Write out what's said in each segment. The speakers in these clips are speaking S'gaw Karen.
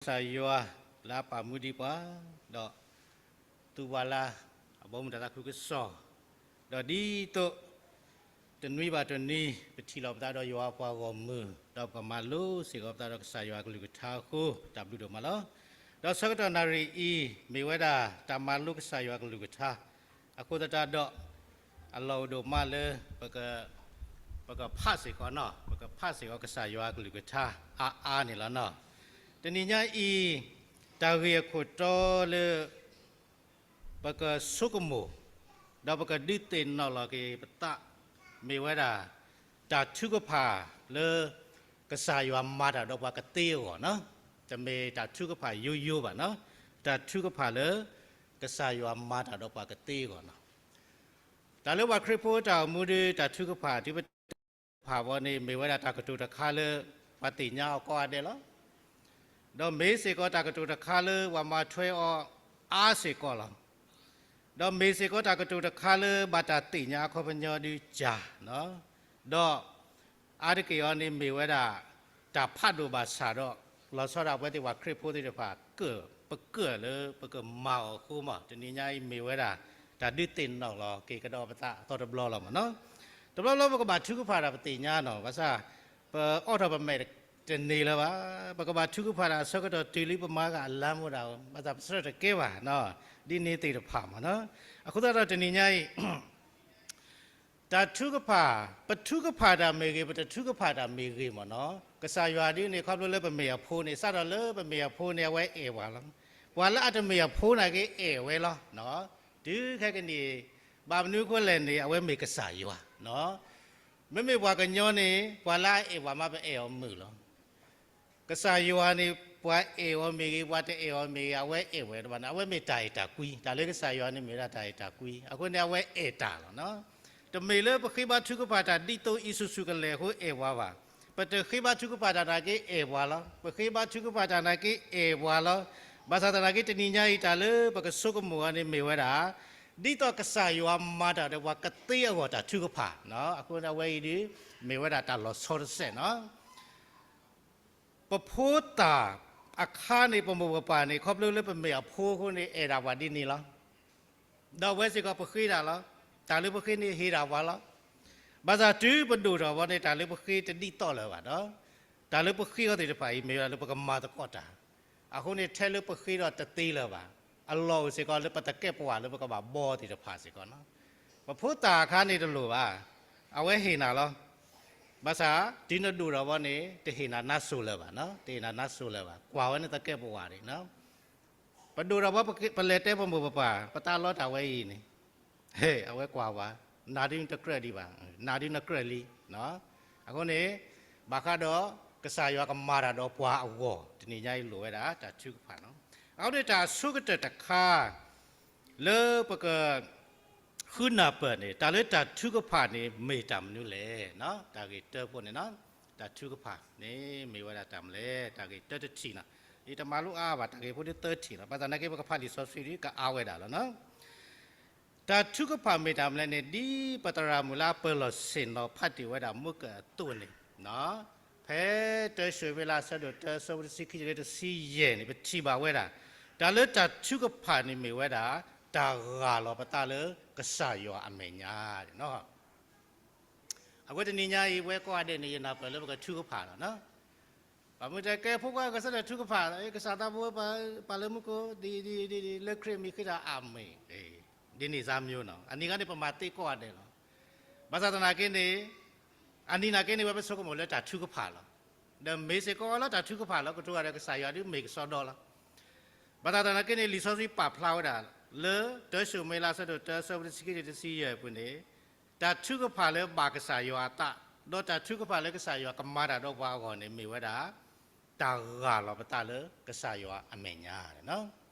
ကစၢ်ယွၤလၢအပာ်မူဒံးပှၤ, ဒီးသူၣ်ဝဲလၢအဘီမုၢ်တၢ်သးခုကစီၣ်, ဒီးဒ်သိး တနွံဘၣ်တနွံ ပထံၣ်လိာ်ပသးဒီးယွၤအပှၤဂီၢ်မုၢ်, ဒီးပကမၤလိစ့ၢ်ကီးပသးဒီးကစၢ်ယွၤအကလုၢ်ကထါအဃိ တၢ်ဘျုးဒိၣ်မးလီၤ. ဒီးဆၢကတီၢ်နၣ်ရံၣ်အံၤ မ့ၢ်ဝဲဒၣ်တၢ်မၤလိကစၢ်ယွၤအကလုၢ်ကထါ, အဃိသတးဒီး အလီၢ်အိၣ်ဒိၣ်မးလၢ ပကဖးစ့ၢ်ကီးနီၤ, ပကဖးစ့ၢ်ကီးကစၢ်ယွၤအကလုၢ်ကထါအါအါန့ၣ်လီၤနီၤ. တနံၤညါအံၤ တၢ်ဂ့ၢ်အခိၣ်တီလၢ ပကဆိကမိၣ် ဒီးပကဒုးသ့ၣ်နီၣ်လီၤက့ၤပသး မ့ၢ်ဝဲဒၣ် တၢ်ထုကဖၣ်လၢ ကစၢ်ယွၤမၤတၢ်ဒီးပှၤကသ့အဂီၢ်နီၤ. တမ့ၢ်တၢ်ထုကဖၣ်ယိယိဘၣ်နီၤ, တၢ်ထုကဖၣ်လၢ ကစၢ်ယွၤမၤတၢ်ဒီးပှၤကသ့အဂီၢ်နီၤ. တၢ်လၢပှၤခရံာ်ဖိတၢ်အိၣ်မူဒီး တၢ်ထုကဖၣ်တုၤပ ဖးဝဲန့ၣ် မ့ၢ်ဝဲဒၣ်တၢ်ကတိၤတခါလၢ ပှၤသ့ၣ်ညါအီၤကိးဂၤဒဲးလီၤ. ဒီးမ့ၢ်စ့ၢ်ကီးတၢ်ကတိၤတခါလၢ ပှၤမၤထွဲအီၤအါစ့ၢ်ကီးလီၤ. ဒီးမ့ၢ်စ့ၢ်ကီးတၢ်ကတိၤတခါလၢ ဘၣ်တၢ်သ့ၣ်ညါအခီပညီဒုးကၢ်, ဒီး အါတက့ၢ်အီၤန့ၣ်မ့ၢ်ဝဲဒၣ် တၢ်ဖးဒိၣ်ဘၣ်ဆၣ်ဒီး လီၤဆီဒၣ်ပဝဲသ့ၣ်ပှၤခရံာ်ဖိသ့ၣ်တဖၣ် ကၢၣ်ပကၢၣ်လၢပကမၤအီၤအဃိမး တနံၤညါအံၤမ့ၢ်ဝဲဒၣ် တၢ်ဒုးသ့ၣ်နီၣ်လီၤက့ၤကဒီးပသးအသီတဘျီလီၤမးနီၤ. တဘျီဘျီပကဘၣ်ထုကဖၣ်တၢ်ပသ့ၣ်ညါနီၤ, ဘၣ်ဆၣ် ပအိးထီၣ်ပမဲာ်တန့ၢ်လၢၤဘၣ်, ပကဘၣ်ထုကဖၣ်တၢ်အဆၢကတီၢ်တုၤလံပမၤဂ့ၤအလါမူဒါ, ဘၣ်ဆၣ်ပဆၢတကဲဘၣ်နီၤ, ဒ်န့ၣ်သ့ၣ်တဖၣ်မးနီၤ. အဃိသတးဒီးတနံၤညါအံၤ တၢ်ထုကဖၣ်, ပထုကဖၣ်တၢ်မ့ၢ်ဂ့ၤ, ပတထုကဖၣ်တၢ်မ့ၢ်ဂ့ၤမးနီၤ, ကစၢ်ယွၤဒ်န့ၣ် ခီဖျိလၢပမ့ၢ်အဖိန့ၣ် စးထီၣ်လၢပမ့ၢ်အဖိန့ၣ် အဝဲအဲၣ်ပှၤလီၤ. ပှၤလၢအတမ့ၢ်အဖိနာ်က့အဲၣ်ဝဲလီၤ. တုၤခဲကနံၣ်အံၤ ဘၣ်မနုၤအဃိလဲၣ်န့ၣ် အဝဲမ့ၢ်ကစၢ်ယွၤ, မ့မ့ၢ်ပှၤကညီန့ၣ် ပှၤလၢအအဲၣ်ပှၤမးပအဲၣ်အီၤမုာ်လီၤ. ကစၢ်ယွၤန့ၣ် ပှၤအဲၣ်အီၤမ့ၢ်ဂ့ၤ, ပှၤတအဲၣ်အီၤမ့ၢ်ဂ့ၤ, အဝဲအဲၣ်ဝဲတဘၣ်န့ၣ် အဝဲမ့ၢ်တၢ်အဲၣ်တၢ်ကွံ, တၢ်လၢကစၢ်ယွၤန့ၣ်မ့ၢ်ဝဲဒၣ်တၢ်အဲၣ်တၢ်ကွံ, အဃိန့ၣ် အဝဲအဲၣ်တၢ်လီၤ. တမ့ၢ်လၢပဃ့ဘါထုကဖၣ်တၢ်ဒ်သိးအံၣ်စူးစူးကလဲာ်အဃိအဲၣ်ပှၤဘၣ်. ပတဃ့ဘါထုကဖၣ်တၢ်နာ်က့အဲၣ်ပှၤလီၤ. ပဃ့ဘါထုကဖၣ်တၢ်နာ်က့အဲၣ်ပှၤလီၤ. ဘၣ်ဆၣ်သနာ်က့တနံၤညါအံၤတၢ်လၢပကဆိကမိၣ်အီၤန့ၣ်မ့ၢ်ဝဲဒၣ် ဒ်သိးကစၢ်ယွၤမၤတၢ်ဒီးပှၤကသ့အဂီၢ်တၢ်ထုကဖၣ်, အဃိန့ၣ်အဝဲအံၤဒ် မ့ၢ်ဝဲဒၣ်တၢ်လီၤဆီတစဲးနီၤ. ပဖိသၣ်အခါန့ၣ် ပမိၢ်ပပၢ်န့ၣ် ခီဖျိလၢပမ့ၢ်အဖိအဃိန့ၣ် အဲၣ်ဒၣ်ပှၤဒ်န့ၣ်လီၤ. ဒီးအဝဲစ့ၢ်ကီးပဃ့တၢ်လီၤ. တၢ်လၢပဃ့န့ၣ်ဟ့ၣ်ဒၣ်ပှၤလီၤ. ဘၣ်ဆၣ်တုၤပဒိၣ်ထီၣ်ဝဲန့ၣ် တၢ်လၢပဃ့တဒ်သိးလၢၤဘၣ်ဒီး တၢ်လၢပဃ့အီၤသ့ၣ်တဖၣ်အံၤ မ့ၢ်ဝဲဒၣ်လၢပကမၤသကိးတၢ်, အဃိန့ၣ် ထဲလၢပဃ့ဒီးတသ့လၢၤဘၣ်, အလီၢ်အိၣ်စ့ၢ်ကီးလၢပတကဲပဝးလၢပကဘၣ်ဘီသ့ၣ်တဖၣ်စ့ၢ်ကီးနီၤ. ပဖိသၣ်အခါန့ၣ်တလိၣ်ဘၣ်, အဝဲဟ့ၣ်နၤလီၤ. ဘၣ်ဆၣ်တုၤနဒိၣ်ထီၣ်ဝဲန့ၣ် တဟ့ၣ်နၤနါစိၤလၢၤဘၣ်, တဟ့ၣ်နၤနါစိၤလၢၤဘၣ်, ကွၢ်ဝဲန့ၣ်တကဲပဝးန့ၣ် ပဒိၣ်ထီၣ်ဝဲ ပလဲၤတဲပမိၢ်ပပၢ် ပသးလီတၢ်ဝဲအံၤန့ၣ်, ဟဲ အဝဲကွၢ်ဝဲ, နၤဒုးနတကြၢးဒံးဘၣ်, နၤဒုးနကြၢးလံ. အဃိန့ၣ် ဘၣ်ဃးဒီးကစၢ်ယွၤကမၤတၢ်ဒီးပှၤအဂီၢ် တနံၤညါအံၤလိၣ်ဝဲဒၣ်တၢ်ထုကဖၣ်နီၤ. အဃိန့ၣ်တၢ်အဆိကတၢၢ်တခါ လၢပက ဃုနၢ်ပၢၢ်န့ၣ် တၢ်လၢတၢ်ထုကဖၣ်န့ၣ် မ့ၢ်တၢ်မနုၤလဲၣ်. တၢ်ဂ့ၢ်တၢဖိန့ၣ်နီၤ, တၢ်ထုကဖၣ်န့ၣ် မ့ၢ်ဝဲဒၣ်တၢ်မနုၤလဲၣ်, တၢ်ဂ့ၢ်တၢတထံၣ်နီၤ. ယတမၤလိအါဘၣ် တၢ်ဂ့ၢ်ဖိဒ်သၢထံၣ်လီၤ. ဘၣ်ဆၣ်သနာ်က့ ပကဖးလံာ်စီဆှံဒ်ကအါဝဲဒၣ်လီၤနီၤ. တၢ်ထုကဖၣ်မ့ၢ်တၢ်မနုၤလဲၣ်န့ၣ် ဒ်ပသရၣ်မုၣ်လၢအပၢၤလီၢ်ဆ့ၣ်နီၤဖးတ့ၢ်ဝဲဒၣ်မူကၢၢ်အသိးန့ၣ်, ဖဲတၢၡမူၤအ့လးအဆၢဒိၣ်တၢ အဆၢဖိတဆံခံတုၤလၢတဆံယဲၢ်န့ၣ် ပထံၣ်ဘၣ်ဝဲဒၣ် တၢ်လၢတၢ်ထုကဖၣ်န့ၣ်မ့ၢ်ဝဲဒၣ် တၢ်ဂၢ်လီၤပသးလၢကစၢ်ယွၤအမဲာ်ညါန့ၣ်လီၤ. အဃိတနံၤညါအံၤ ပဝဲကိးဂၤဒဲးန့ၣ် ယနၢ်ပၢၢ်လၢပကထုကဖၣ်လီၤနီၤ. ပှၤမ့ၢ်တဲကဲဖိခွါကစၢ်တၢ်ထုကဖၣ်, ကစၢ်သးဘိပာ်လၢမူခိၣ် ဒ်ဒ်ဒ်ဒ် လၢခရံာ်အမံၤဃ့တၢ်အမ့ၢ်, ဒ်န့ၣ်စၢ်မံၤနီၤ. အနံၤဂၤန့ၣ် ပမၤသ့ကိးဂၤဒဲးလီၤ. ဘၣ်ဆၣ်သနာ်က့န့ၣ် အနံၤနာ်က့န့ၣ် ဝဲပဆိကမိၣ်လၢတၢ်ထုကဖၣ်လီၤ. ဒီးမ့ၢ်စ့ၢ်ကီးလၢတၢ်ထုကဖၣ်လီၤ ကတိၤဂၤဒီးကစၢ်ယွၤဒုးမ့ၢ်ကစီဒီလီၤ. ဘၣ်ဆၣ်သနာ်က့န့ၣ် လံာ်စီဆှံပာ်ဖျါဝဲဒၣ် လၢတၢၡမူၤအ့လးအဆၢဒိၣ်တၢ အဆၢဖိတဆံခံတုၤတဆံယဲၢ်အပူၤန့ၣ် တၢ်ထုကဖၣ်လၢဘၣ်ကစၢ်ယွၤအသး, ဒီးတၢ်ထုကဖၣ်လၢကစၢ်ယွၤကမၤတၢ်ဒီးပှၤအဂီၢ်န့ၣ် မ့ၢ်ဝဲဒၣ် တၢ်ဂၢ်လီၤပသးလၢကစၢ်ယွၤအမဲာ်ညါန့ၣ်လီၤ.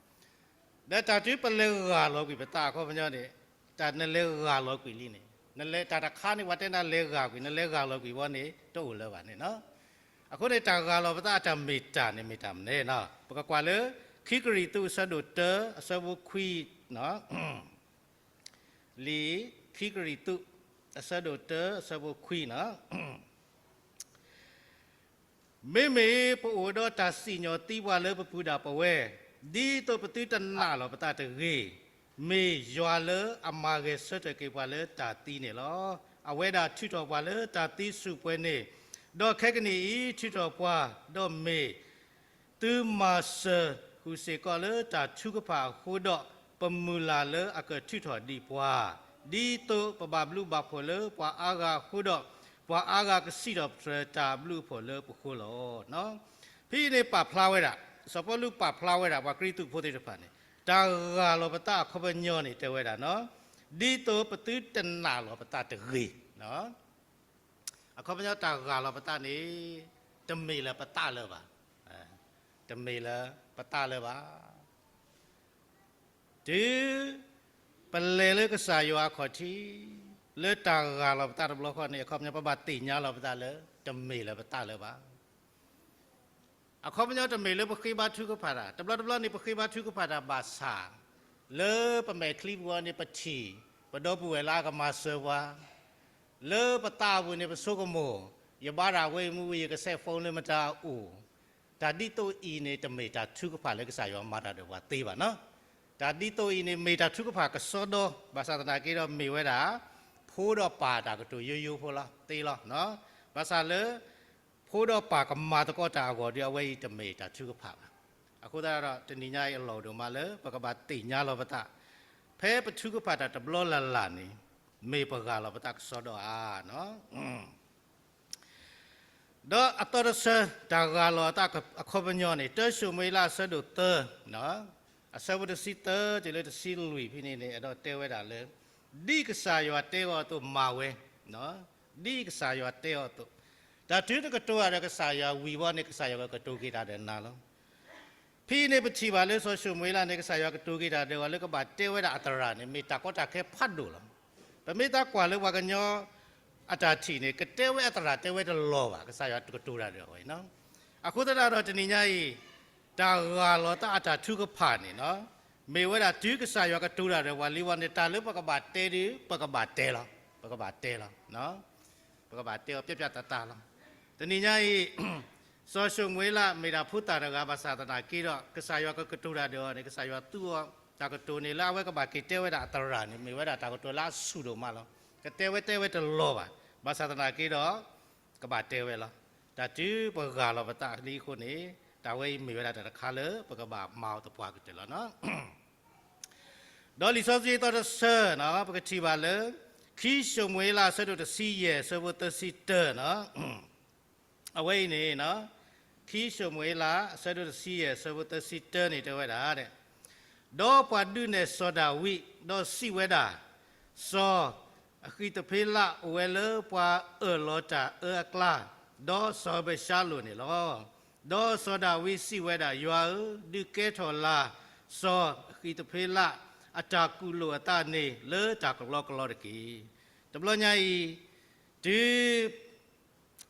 ဒီးတၢ်တုၤပလဲၤဂၢ်လီၤကွံာ်ပသးအခီပညီန့ၣ်, တၢ်နလဲၤဂၢ်လီၤကွံာ်လံန့ၣ်, နလဲၤတၢ်တခါန့ၣ် ပှၤတဲနၤလဲၤဂၢ်ကွံာ်, နလဲၤဂၢ်လီၤကွံာ်ဝဲန့ၣ် တအိၣ်လၢၤဘၣ်န့ၣ်လီၤ. အဃိန့ၣ် တၢ်ဂၢ်လီၤပသးအတၢ်မ့ၢ်တၢ်န့ၣ်မ့ၢ်တၢ်မနုၤလဲၣ်. ပကကွၢ်လၢ ခံကရံၣ်သူး အဆၢဒိၣ်တၢ အဆၢဖိခွံ, လံာ်ခံကရံၣ်သူး အဆၢဒိၣ်တၢ အဆၢဖိခွံန့ၣ် မ့မ့ၢ်ပအိၣ်ဒီးတၢ်စံၣ်ညီၣ်သံပှၤလၢပပုၢ်ဒၣ်ပဝဲ, ဒ်သိးပသုတနာ်လီၤပသးတဂ့ၤ, မ့ၢ်ယွၤလၢအမၤဂဲၤဆၢထၢၣ်က့ၤပှၤလၢတၢ်သံန့ၣ်လီၤ. အဝဲဒၣ်ထုးထီၣ်ပှၤလၢတၢ်သံစူၣ်ပှဲၤန့ၣ်, ဒီးခဲကနံၣ်အံၤထုးထီၣ်ပှၤ, ဒီးမ့ၢ် သုမၤစၢၤဃုာ်စ့ၢ်ကီးလၢတၢ်ထုကဖၣ်အဃိဒီး, ပမုၢ်လၢ်လၢအကထုးထီၣ်ဒံးပှၤ, ဒ်သိးပဘၣ်ဘျုးဘၣ်ဖှိၣ်လၢပှၤအါဂၤအဃိဒီး, ပှၤအါဂၤကစံးထီၣ်ပတြၢၤတၢ်အဘျုးအဖှိၣ်လၢပဃိလီၤ. ဖဲအံၤန့ၣ်ပာ်ဖျါဝဲဒၣ်, စီၤပီလူးပာ်ဖျါဝဲဒၣ် ပှၤကရံၣ်သူးဖိသ့ၣ်တဖၣ်န့ၣ်, တၢ်ဂၢ်လီၤပသးအခီပညီန့ၣ် တဲဝဲဒၣ်, ဒ်သိးပသုတနာ်လီၤပသးတဂ့ၤ. အခီပညီတၢ်ဂၢ်လီၤပသးန့ၣ်, တမ့ၢ်လၢပသးလၢၤဘၣ်. တမ့ၢ်လၢပသးလၢၤဘၣ်. တုၤပလဲၤလၢကစၢ်ယွၤအခီၣ်ထံး, လၢတၢ်ဂၢ်လီၤပသးတဘျီဃီန့ၣ်, အခီပညီပဘၣ်သ့ၣ်ညါလီၤပသးလၢ တမ့ၢ်လၢပသးလၢၤဘၣ်. အခီပညီတမ့ၢ်လၢပဃ့ဘါထုကဖၣ်တၢ်, တဘျီတဘျီန့ၣ် ပဃ့ဘါထုကဖၣ်တၢ်ဘၣ်ဆၣ်, လၢပမဲာ်ချံပူၤအံၤန့ၣ် ပထံၣ် ပဒီပုၢ်ဝဲၢ်လၢအကမၤစၢၤပှၤ, လၢပသးအပူၤန့ၣ် ပဆိကမိၣ်, ယဘါတၢ်ဝဲအံၤမ့ၢ်ဝံၤ ယကစဲး phone လၢမတၤအအိၣ်, တၢ်ဒ်သိးအံၤန့ၣ် တမ့ၢ်တၢ်ထုကဖၣ်လၢကစၢ်ယွၤမၤတၢ်ဒီးပှၤသ့ဘၣ်နီၤ. တၢ်ဒ်သိးအံၤန့ၣ် မ့ၢ်တၢ်ထုကဖၣ်ကစီဒီ, ဘၣ်ဆၣ်သနာ်က့ဒီး မ့ၢ်ဝဲဒၣ် ဖိဒီးပၢ်တၢ်ကတိၤယိယိဖိလီၤ, သ့လီၤ. ဘၣ်ဆၣ်လၢ ဖိဒီးပၢ်ကမၤသကိးတၢ်အဂီၢ်ဒီး အဝဲအံၤတမ့ၢ်တၢ်ထုကဖၣ်ဘၣ်. အဃိသတးဒီး တနံၤညါအံၤအလီၢ်အိၣ်ဒိၣ်မးလၢ ပကဘၣ်သ့ၣ်ညါလီၤပသး, ဖဲပထုကဖၣ်တၢ်တဘျီလၢ်လၢ်န့ၣ်, မ့ၢ်ပဂၢ်လီၤပသးကစီဒီဧါ. ဒီးအသီတဆၢ တၢ်ဂၢ်လီၤအသးအခီပညီန့ၣ် တၢၡမူၤအ့လးအဆၢဒိၣ်သၢ, အဆၢဖိတဆံသၢတုၤလၢတဆံလွံၢ်ဖဲန့ၣ်န့ၣ် အဲၣ်ဒိးတဲဝဲဒၣ်လၢ ဒ်ကစၢ်ယွၤတဲအီၤအသိးမၤဝဲ, ဒ်ကစၢ်ယွၤတဲအီၤအသိး, တၢ်တုၤနကတိၤတၢ်ဒီးကစၢ်ယွၤဝံၤဘီန့ၣ် ကစၢ်ယွၤကကတိၤက့ၤတၢ်ဒီးနၤလီၤ. ဖဲအံၤန့ၣ်ပထံၣ်ဘၣ်လၢစီၤၡမူၤအ့လးန့ၣ် ကစၢ်ယွၤကတိၤက့ၤတၢ်ဒီးအီၤလၢကဘၣ်တဲဝဲဒၣ်အသရၣ်န့ၣ် မ့ၢ်တၢ်ကီတၢ်ခဲဖးဒိၣ်လီၤ. ပမ့ၢ်သးကွၢ်လၢပှၤကညီအတၢ်ထံၣ်န့ၣ် ကတဲဝဲအသရၣ်တဲဝဲတလီၤဘၣ် ကစၢ်ယွၤကတိၤတၢ်ဒီးအီၤ. အဃိသတးဒီးတနံၤညါအံၤ တၢ်ဂၢ်လီၤသးအတၢ်ထုကဖၣ်န့ၣ် မ့ၢ်ဝဲဒၣ်တုၤကစၢ်ယွၤကတိၤတၢ်ဒီးပှၤလံဝဲန့ၣ် တၢ်လၢပကဘၣ်တဲဒီး ပကဘၣ်တဲလီၤ, ပကဘၣ်တဲလီၤ, ပကဘၣ်တဲအီၤပြးပြးတးတးလီၤ. တနံၤညါအံၤ စီၤၡမူၤအ့လးမ့ၢ်ဒၣ်ဖိသၣ်တဂၤဘၣ်ဆၣ်သနာ်က့ဒီး ကစၢ်ယွၤကကတိၤတၢ်ဒီးအီၤန့ၣ် ကစၢ်ယွၤသူအီၤတၢ်ကတိၤန့ၣ် လၢအဝဲကဘၣ်က့ၤတဲဝဲဒၣ်အသရၣ်န့ၣ် မ့ၢ်ဝဲဒၣ်တၢ်ကတိၤလၢအဆူၣ်ဒိၣ်မးလီၤ. ကတဲဝဲတဲဝဲတလီၤဘၣ်. ဘၣ်ဆၣ်သနာ်က့ဒီး ကဘၣ်တဲဝဲလီၤ. တၢ်တုၤပဂၢ်လီၤပသးလံအဃိန့ၣ် တၢ်ဝဲအံၤမ့ၢ်ဝဲဒၣ်တၢ်တခါလၢ ပကဘၣ်မၤအီၤသပှၢ်ကတၢၢ်လီၤ. ဒီးလံာ်စီဆှံအသီတဆၢန့ၣ် ပကထံၣ်ဘၣ်လၢ ခံၡမူၤအ့လးအဆၢဒိၣ်တဆံယဲၢ် အဆၢဖိသၢဆံတၢန့ၣ် အဝဲအံၤန့ၣ် ခံၡမူၤအ့လးအဆၢဒိၣ်တဆံယဲၢ် အဆၢဖိသၢဆံတၢန့ၣ်တဲဝဲဒၣ်, ဒီးပှၤဒုးနဲၣ်စီၤဒၤဝံး ဒီးစံးဝဲဒၣ်, စီၤအဃံးသဖ့လးအိၣ်ဝဲလၢပှၤအၢၣ်လီၤတၢ်အၢအကျါ, ဒီးစီၤအဘၡါလိၣ်န့ၣ်လီၤ. ဒီးစီၤဒၤဝံးစံးဝဲဒၣ်, ယွၤဧၢ, ဒုးကဲထီၣ်လၢ် စီၤအဃံးသဖ့လးအတၢ်ကူၣ်လိာ်အသးန့ၣ် လၢတၢ်ကလီကလီတက့ၢ်. တဘျီညါအံၤ တုၤ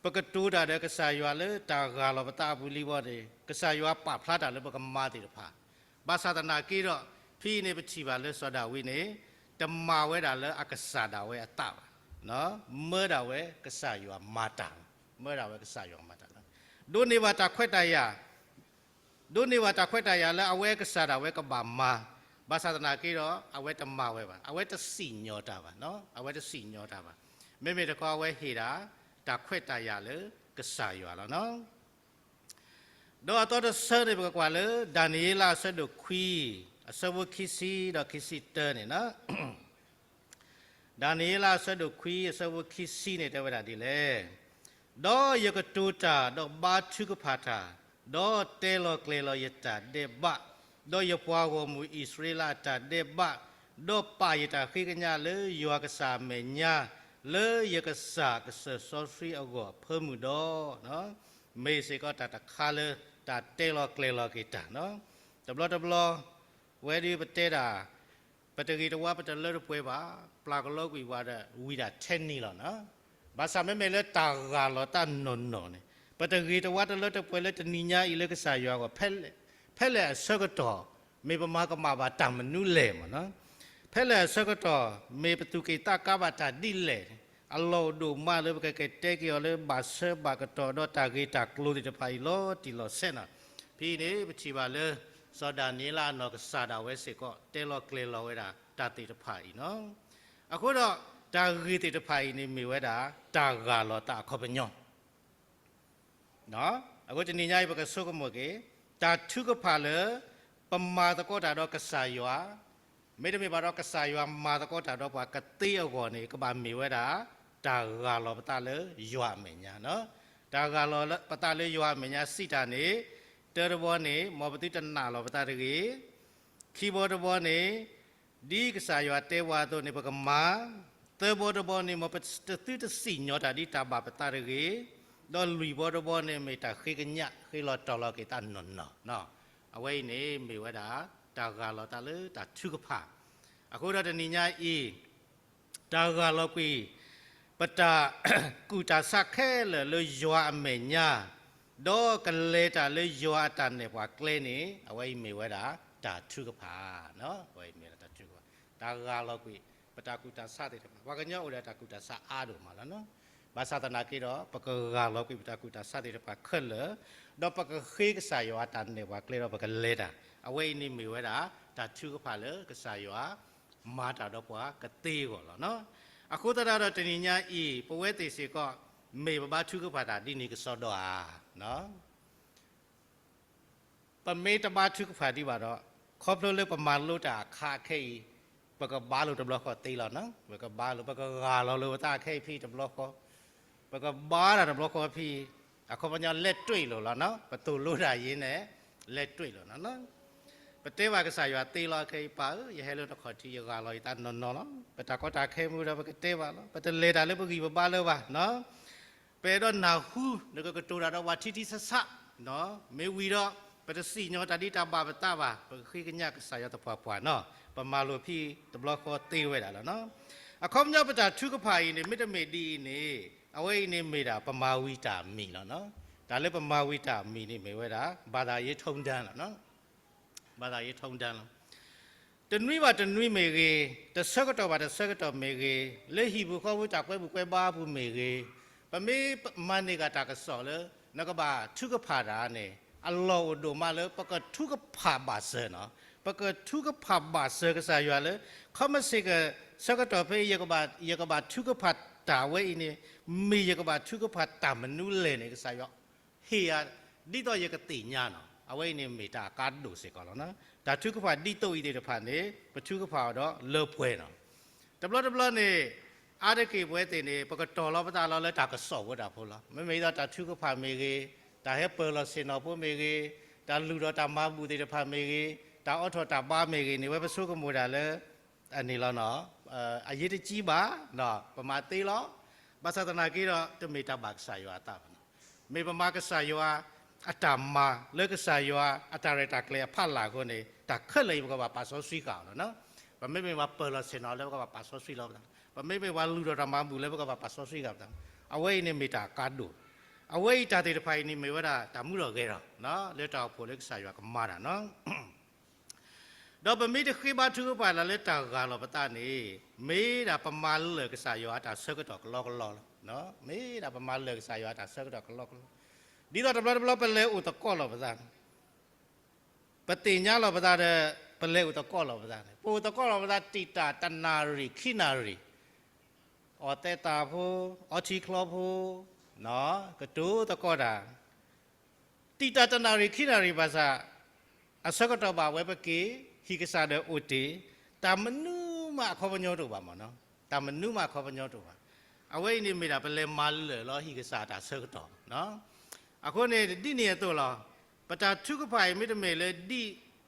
ပကတိၤတၢ်ဒီးကစၢ်ယွၤလၢတၢ်ဂၢ်လီၤပသးအပူၤလံဝဲန့ၣ် ကစၢ်ယွၤပာ်ဖျါတၢ်လၢပကမၤသ့ၣ်တဖၣ်, ဘၣ်ဆၣ်သနာ်က့ဒီး ဖဲအံၤန့ၣ်ပထံၣ်ဘၣ်လၢစီၤဒၤဝံးန့ၣ် တမၤဝဲဒၣ်လၢအကစၢ်ဒၣ်ဝဲအသးဘၣ်, မၢဒၣ်ဝဲကစၢ်ယွၤမၤတၢ်, မၢဒၣ်ဝဲကစၢ်ယွၤမၤတၢ်လီၤ. ဒိးန့ၢ်ဘၣ်တၢ်ခွဲးတၢ်ယာ် ဒိးန့ၢ်ဘၣ်တၢ်ခွဲးတၢ်ယာ်လၢအဝဲကစၢ်ဒၣ်ဝဲကဘၣ်မၤ, ဘၣ်ဆၣ်သနာ်က့ဒီး အဝဲတမၤဝဲဘၣ်, အဝဲတစံၣ်ညီၣ်တၢ်ဘၣ်, အဝဲတစံၣ်ညီၣ်တၢ်ဘၣ်. မ့မ့ၢ်တခီအဝဲဟ့ၣ်ဒၣ် တၢ်ခွဲးတၢ်ယာ်လၢကစၢ်ယွၤလီၤ. ဒီးအသီတဆၢန့ၣ် ပကကွၢ်လၢ ဒၤနံးယ့လးအဆၢဒိၣ်ခွံ အဆၢဖိခံဆံဒီးခံဆံတၢန့ၣ် ဒၤနံးယ့လးအဆၢဒိၣ်ခွံ အဆၢဖိခံဆံန့ၣ် တဲဝဲဒၣ်ဒ်လဲၣ်, ဒီးယကတိၤတၢ်, ဒီးဘါထုကဖၣ်တၢ်, ဒီးတဲလီၤကျဲၤလီၤယတၢ်ဒဲးဘး, ဒီးယပှၤဂီၢ်မုၢ်အံၣ်စရ့လးအတၢ်ဒဲးဘး, ဒီးပာ်ယတၢ်ဃ့ကညးလၢယွၤကစၢ်အမဲာ်ညါ, လၢယကစၢ်ကစၢၢ်စီဆှံအဂီၢ်အဖၢမုၢ်ဒီး, မ့ၢ်စ့ၢ်ကီးတၢ်တခါလၢတၢ်တဲလီၤကျဲၤလီၤက့ၤတၢ်. တဘျီတဘျီ ဝဲဒၣ်ပတဲဒၣ် ပတဂ့ၤတဝါပတလၢတပှဲၤဘၣ်, ပျၢ်ကလီကွံာ်ဝဲဒီး ဝံၤဒၣ်ထဲနံၤလီၤ. ဘၣ်ဆၣ်မ့မ့ၢ်လၢတၢ်ဂၢ်လီၤတၢ်နီၢ်နီၢ်န့ၣ် ပတဂ့ၤတဝါတလၢတပှဲၤလၢတနံၤညါအံၤလၢကစၢ်ယွၤအဂီၢ်, ဖဲလဲၣ်အဆၢကတီၢ် မ့ၢ်ပမၤကမၣ်ဘၣ်တၢ်မနုၤလဲၣ်မ့ၢ်နီၤ, ဖဲလဲၣ်အဆၢကတီၢ် မ့ၢ်ပသူၣ်က့ၣ်သးကါဘၣ်တၢ်ဒ်လဲၣ်န့ၣ် အလီၢ်အိၣ်ဒိၣ်မးလၢပကကတဲက့ၤအီၤလၢဘၣ်ဆၢဘၣ်ကတီၢ်ဒီးတၢ်ဂ့ၢ်တၢ်ကျိၤသ့ၣ်တဖၣ်အံၤလီၤတံၢ်လီၤဆဲးနီၤ. ဖဲအံၤန့ၣ် ပထံၣ်ဘၣ်လၢ စီၤဒၤနံးယ့လးအနီၢ်ကစၢ်ဒၣ်ဝဲစ့ၢ်ကီး တဲလီၤကျဲၤလီၤဝဲဒၣ်တၢ်သ့ၣ်တဖၣ်အံၤနီၤ. အဃိဒီး တၢ်ဂ့ၢ်သ့ၣ်တဖၣ်အံၤန့ၣ်မ့ၢ်ဝဲဒၣ် တၢ်ဂၢ်လီၤသးအခီပညီ အဃိတနံၤညါအံၤ ပကဆိကမိၣ်က့ၤ တၢ်ထုကဖၣ်လၢ ပမၤသကိးတၢ်ဒီးကစၢ်ယွၤ, မ့တမ့ၢ်ဘၣ်ဒီးကစၢ်ယွၤမၤသကိးတၢ်ဒီးပှၤကသ့အဂီၢ်န့ၣ် ကဘၣ်မ့ၢ်ဝဲဒၣ် တၢ်ဂၢ်လီၤပသးလၢယွၤအမဲာ်ညါနီၤ. တၢ်ဂၢ်လီၤပသးလၢယွၤအမဲာ်ညါစံးတၢ်န့ၣ် တၢတဘီန့ၣ် မ်ပသုတနာ်လီၤပသးတဂ့ၤ, ခံဘီတဘီန့ၣ် ဒ်ကစၢ်ယွၤတဲဝဲအသိးန့ၣ် ပကမၤ, သၢဘီတဘီန့ၣ် မ်ပသုတစံၣ်ညီၣ်တၢ်ဒ်တၢ်ဘၣ်ပသးတဂ့ၤ, ဒီးလွံၢ်ဘီတဘီန့ၣ် မ့ၢ်တၢ်ဃ့ကညး ဃ့လီၤတီၤလီၤက့ၤသးနီၢ်နီၢ်နီၤ. အဝဲအံၤန့ၣ်မ့ၢ်ဝဲဒၣ် တၢ်ဂၢ်လီၤသးလၢတၢ်ထုကဖၣ်, အဃိဒီးတနံၤညါအံၤ တၢ်ဂၢ်လီၤကွံာ် ပတၢ်ကူၣ်တၢ်ဆးခဲလၢာ်လၢယွၤအမဲာ်ညါ, ဒီးကလဲၤတၢ်လၢယွၤအတၢ်နဲၣ်ပှၤကျဲန့ၣ် အဝဲအံၤမ့ၢ်ဝဲဒၣ် တၢ်ထုကဖၣ်, အဝဲအံၤမ့ၢ်ဝဲဒၣ်တၢ်ထုကဖၣ်, တၢ်ဂၢ်လီၤကွံာ် ပတၢ်ကူၣ်တၢ်ဆးသ့ၣ်တဖၣ်, ပှၤကညီအိၣ်ဒီးတၢ်ကူၣ်တၢ်ဆးအါဒိၣ်မးလီၤနီၤ. ဘၣ်ဆၣ်သနာ်က့ဒီး ပကဂၢ်လီၤကွံာ်ပတၢ်ကူၣ်တၢ်ဆးသ့ၣ်တဖၣ်ခဲလၢာ်, ဒီးပကဃ့ကစၢ်ယွၤအတၢ်နဲၣ်ပှၤကျဲဒီးပကလဲၤတၢ်, အဝဲအံၤန့ၣ်မ့ၢ်ဝဲဒၣ် တၢ်ထုကဖၣ်လၢကစၢ်ယွၤ မၤတၢ်ဒီးပှၤကသ့အဂီၢ်လီၤနီၤ. အဃိသတးဒီးတနံၤညါအံၤ ပဝဲသ့ၣ်စ့ၢ်ကီး မ့ၢ်ပဘါထုကဖၣ်တၢ်ဒ်န့ၣ်ကစီဒီဧါ. ပမ့ၢ်တဘါထုကဖၣ်ဒံးဘၣ်ဒီး ခီဖျိလၢပမၤလိတၢ်အခါအခဲအံၤ ပကဘါလိာ်တဘျီဃီသ့လီၤနီၤ. ပကဘါလိာ် ပကဂၢ်လီၤလိာ်ပသးအခဲအံၤဖဲတဘျီဃီ, ပကဘါတၢ်တဘျီဃီဖဲ အခီပညီလဲၤတွ့ၢ်လိာ်လီၤနီၤ. ပသိၣ်လိတၢ်အံၤန့ၣ် လဲၤတွ့ၢ်လိာ်နီၤ. ပတဲဘၣ်ကစၢ်ယွၤသ့လီၤ ခဲအံၤပၢ်ဧၢ, ယဟဲလၢနခီၣ်ထံး ယဂၢ်လီၤယသးနီၢ်နီၢ်လီၤ. ပတၢ်ကီတၢ်ခဲမ့ၢ်ဒီး ပကတဲဘၣ်လီၤ. ပတလဲၤတၢ်လၢပဂံၢ်ပဘါလၢၤဘၣ်နီၤ. ပအဲၣ်ဒိးနၢ်ဟူ နကကတိၤတၢ်ဒီးပှၤထံထံဆးဆး, မ့ၢ်ဝံၤဒီး ပတစံၣ်ညီၣ်တၢ်ဒ်တၢ်ဘၣ်ပသးဘၣ်, ပဃ့ကညးကစၢ်ယွၤသပှၢ်ပှၢ်နီၤ. ပမၤလိာ်ဖဲတဘျီဃီသ့ဝဲဒၣ်လီၤနီၤ. အခီပညီပတၢ်ထုကဖၣ်အံၤန့ၣ် မ့တမ့ၢ်ဒ်အံၤန့ၣ် အဝဲအံၤန့ၣ်မ့ၢ်ဒၣ်ပမၤဝံၤတၢ်အမံၤလီၤနီၤ. တၢ်လၢပမၤဝံၤတၢ်အမံၤန့ၣ်မ့ၢ်ဝဲဒၣ် ဘာသာရေးထုံးတမ်းလီၤနီၤ. ဘာသာရေးထုံးတမ်းလီၤ. တနွံဘၣ်တနွံမ့ၢ်ဂ့ၤ, တဆၢကတီၢ်ဘၣ်တဆၢကတီၢ်မ့ၢ်ဂ့ၤ, လၢဟံၣ်ပူၤဃီပူၤ တၢ်ကွဲမုာ်ကွဲဘါအပူၤမ့ၢ်ဂ့ၤ, ပမ့ၢ်မၤန့ၢ်က့ၤတၢ်ကစီၣ်လၢ နကဘၣ်ထုကဖၣ်တၢ်န့ၣ် အလီၢ်အိၣ်ဒိၣ်မးလၢပကထုကဖၣ်ဘၣ်စၢၤနီၤ. ပကထုကဖၣ်ဘၣ်စၢၤကစၢ်ယွၤလၢ ခီမ့ၢ်စ့ၢ်ကီး ဆၢကတီၢ်ဖဲ ယကဘၣ်ထုကဖၣ်တၢ်ဝဲအံၤန့ၣ် မ့ၢ်ယကဘၣ်ထုကဖၣ်တၢ်မနုၤလဲၣ်န့ၣ် ကစၢ်ယွၤ ဟ့ၣ်ယၤ ဒ်သိးယကသ့ၣ်ညါနီၤ. အဝဲအံၤန့ၣ်မ့ၢ်တၢ်အကါဒိၣ်စ့ၢ်ကီးလီၤနီၤ. တၢ်ထုကဖၣ်ဒ်သိးအံၤသ့ၣ်တဖၣ်န့ၣ် ပထုကဖၣ်အီၤဒီးလၢပှဲၤနီၤ. တဘျီတဘျီန့ၣ် အါတက့ၢ်ပဝဲသ့ၣ်န့ၣ် ပကတီၤလီၤပသးလီၤလၢတၢ်ကစီၣ်ဖိတၢ်ဖိလီၤ. မ့မ့ၢ်ဒ်သိးတၢ်ထုကဖၣ်မ့ၢ်ဂ့ၤ, တၢ်ဟဲပၢၢ်လီၤဆ့ၣ်နီၤဖိမ့ၢ်ဂ့ၤ, တၢ်လုၢ်ထီၣ်တၢ်မၤဘူၣ်သ့ၣ်တဖၣ်မ့ၢ်ဂ့ၤ, တၢ်အိးထီၣ်တၢ်ဘါမ့ၢ်ဂ့ၤန့ၣ် ဝဲပဆိကမိၣ်ဒၣ်လၢ အန့ၣ်လီၤနီၤ, အရေးတကြီးဘၣ်, ပမၤသ့လီၤ. ဘၣ်ဆၣ်သနာ်က့ဒီး တမ့ၢ်တၢ်ဘၣ်ကစၢ်ယွၤအသးဘၣ်နီၤ. မ့ၢ်ပမၤကစၢ်ယွၤအတၢ်မၤလၢကစၢ်ယွၤအတၢ်ရဲၣ်တၢ်ကျဲၤအဖီလာ်အဃိန့ၣ် တၢ်ခဲလၢာ်အံၤပကဘၣ်ပာ်စီဆှံဃာ်အီၤလီၤနီၤ. ပမ့မ့ၢ်ပှၤပၢၢ်လီၤဆ့ၣ်နီၤလၢပကဘၣ်ပာ်စီဆှံလီၤပသး, ပမ့မ့ၢ်ပှၤလုၢ်ထီၣ်တၢ်မၤဘူၣ်လၢပကဘၣ်ပာ်စီဆှံလီၤပသး, အဝဲအံၤန့ၣ်မ့ၢ်တၢ်အကါဒိၣ်. အဝဲအံၤတၢ်သ့ၣ်တဖၣ်အံၤန့ၣ်မ့ၢ်ဝဲဒၣ်တၢ်မူထီၣ်ဂဲၤထီၣ် လၢတၢ်အိၣ်ဖှိၣ်လၢကစၢ်ယွၤကမၤတၢ်နီၤ. ဒီးပမ့ၢ်တဃ့ဘါထုကဖၣ်ဒၣ်လၢတၢ်ဂၢ်လီၤပသးန့ၣ် မ့ၢ်ဒၣ်ပမၤလၢာ်ကစၢ်ယွၤအတၢ်ဆၢကတီၢ်ကလီကလီလီၤ. မ့ၢ်ဒၣ်ပမၤလၢာ်ကစၢ်ယွၤအတၢ်ဆၢကတီၢ်ကလီကလီ, ဒ်သိးတဘျီတဘျီပလဲၤအိၣ်သကိးလီၤပသးန့ၣ်, ပသ့ၣ်ညါလီၤပသးဒီး ပလဲၤအိၣ်သကိးလီၤပသးန့ၣ်, ပအိၣ်သကိးလီၤပသးတံာ်တာ်တနၣ်ရံၣ်ခံနၣ်ရံၣ်, အီၣ်သဲးသးဖိ, အီထံချီဖိ, ကတိၤသကိးတၢ် တံာ်တာ်တနၣ်ရံၣ်ခံနၣ်ရံၣ်ဘၣ်ဆၣ်, အဆၢကတီၢ်ဘၣ်ဝဲပက့ၤ ဟံၣ်ကစၢ်ဒီးအိၣ်တ့ၢ်, တၢ်မနုၤမးအခီပညီတအိၣ်ဘၣ်မးနီၤ, တၢ်မနုၤမးအခီပညီတအိၣ်ဘၣ်. အဝဲအံၤန့ၣ်မ့ၢ်ဒၣ်ပလဲၤမၤလၢာ်လီၤဟံၣ်ကစၢ်အတၢ်ဆၢကတီၢ်. အဃိန့ၣ် ဒ်န့ၣ်အသိးလီၤ. ပတၢ်ထုကဖၣ်အံၤမ့တမ့ၢ်လၢဒ်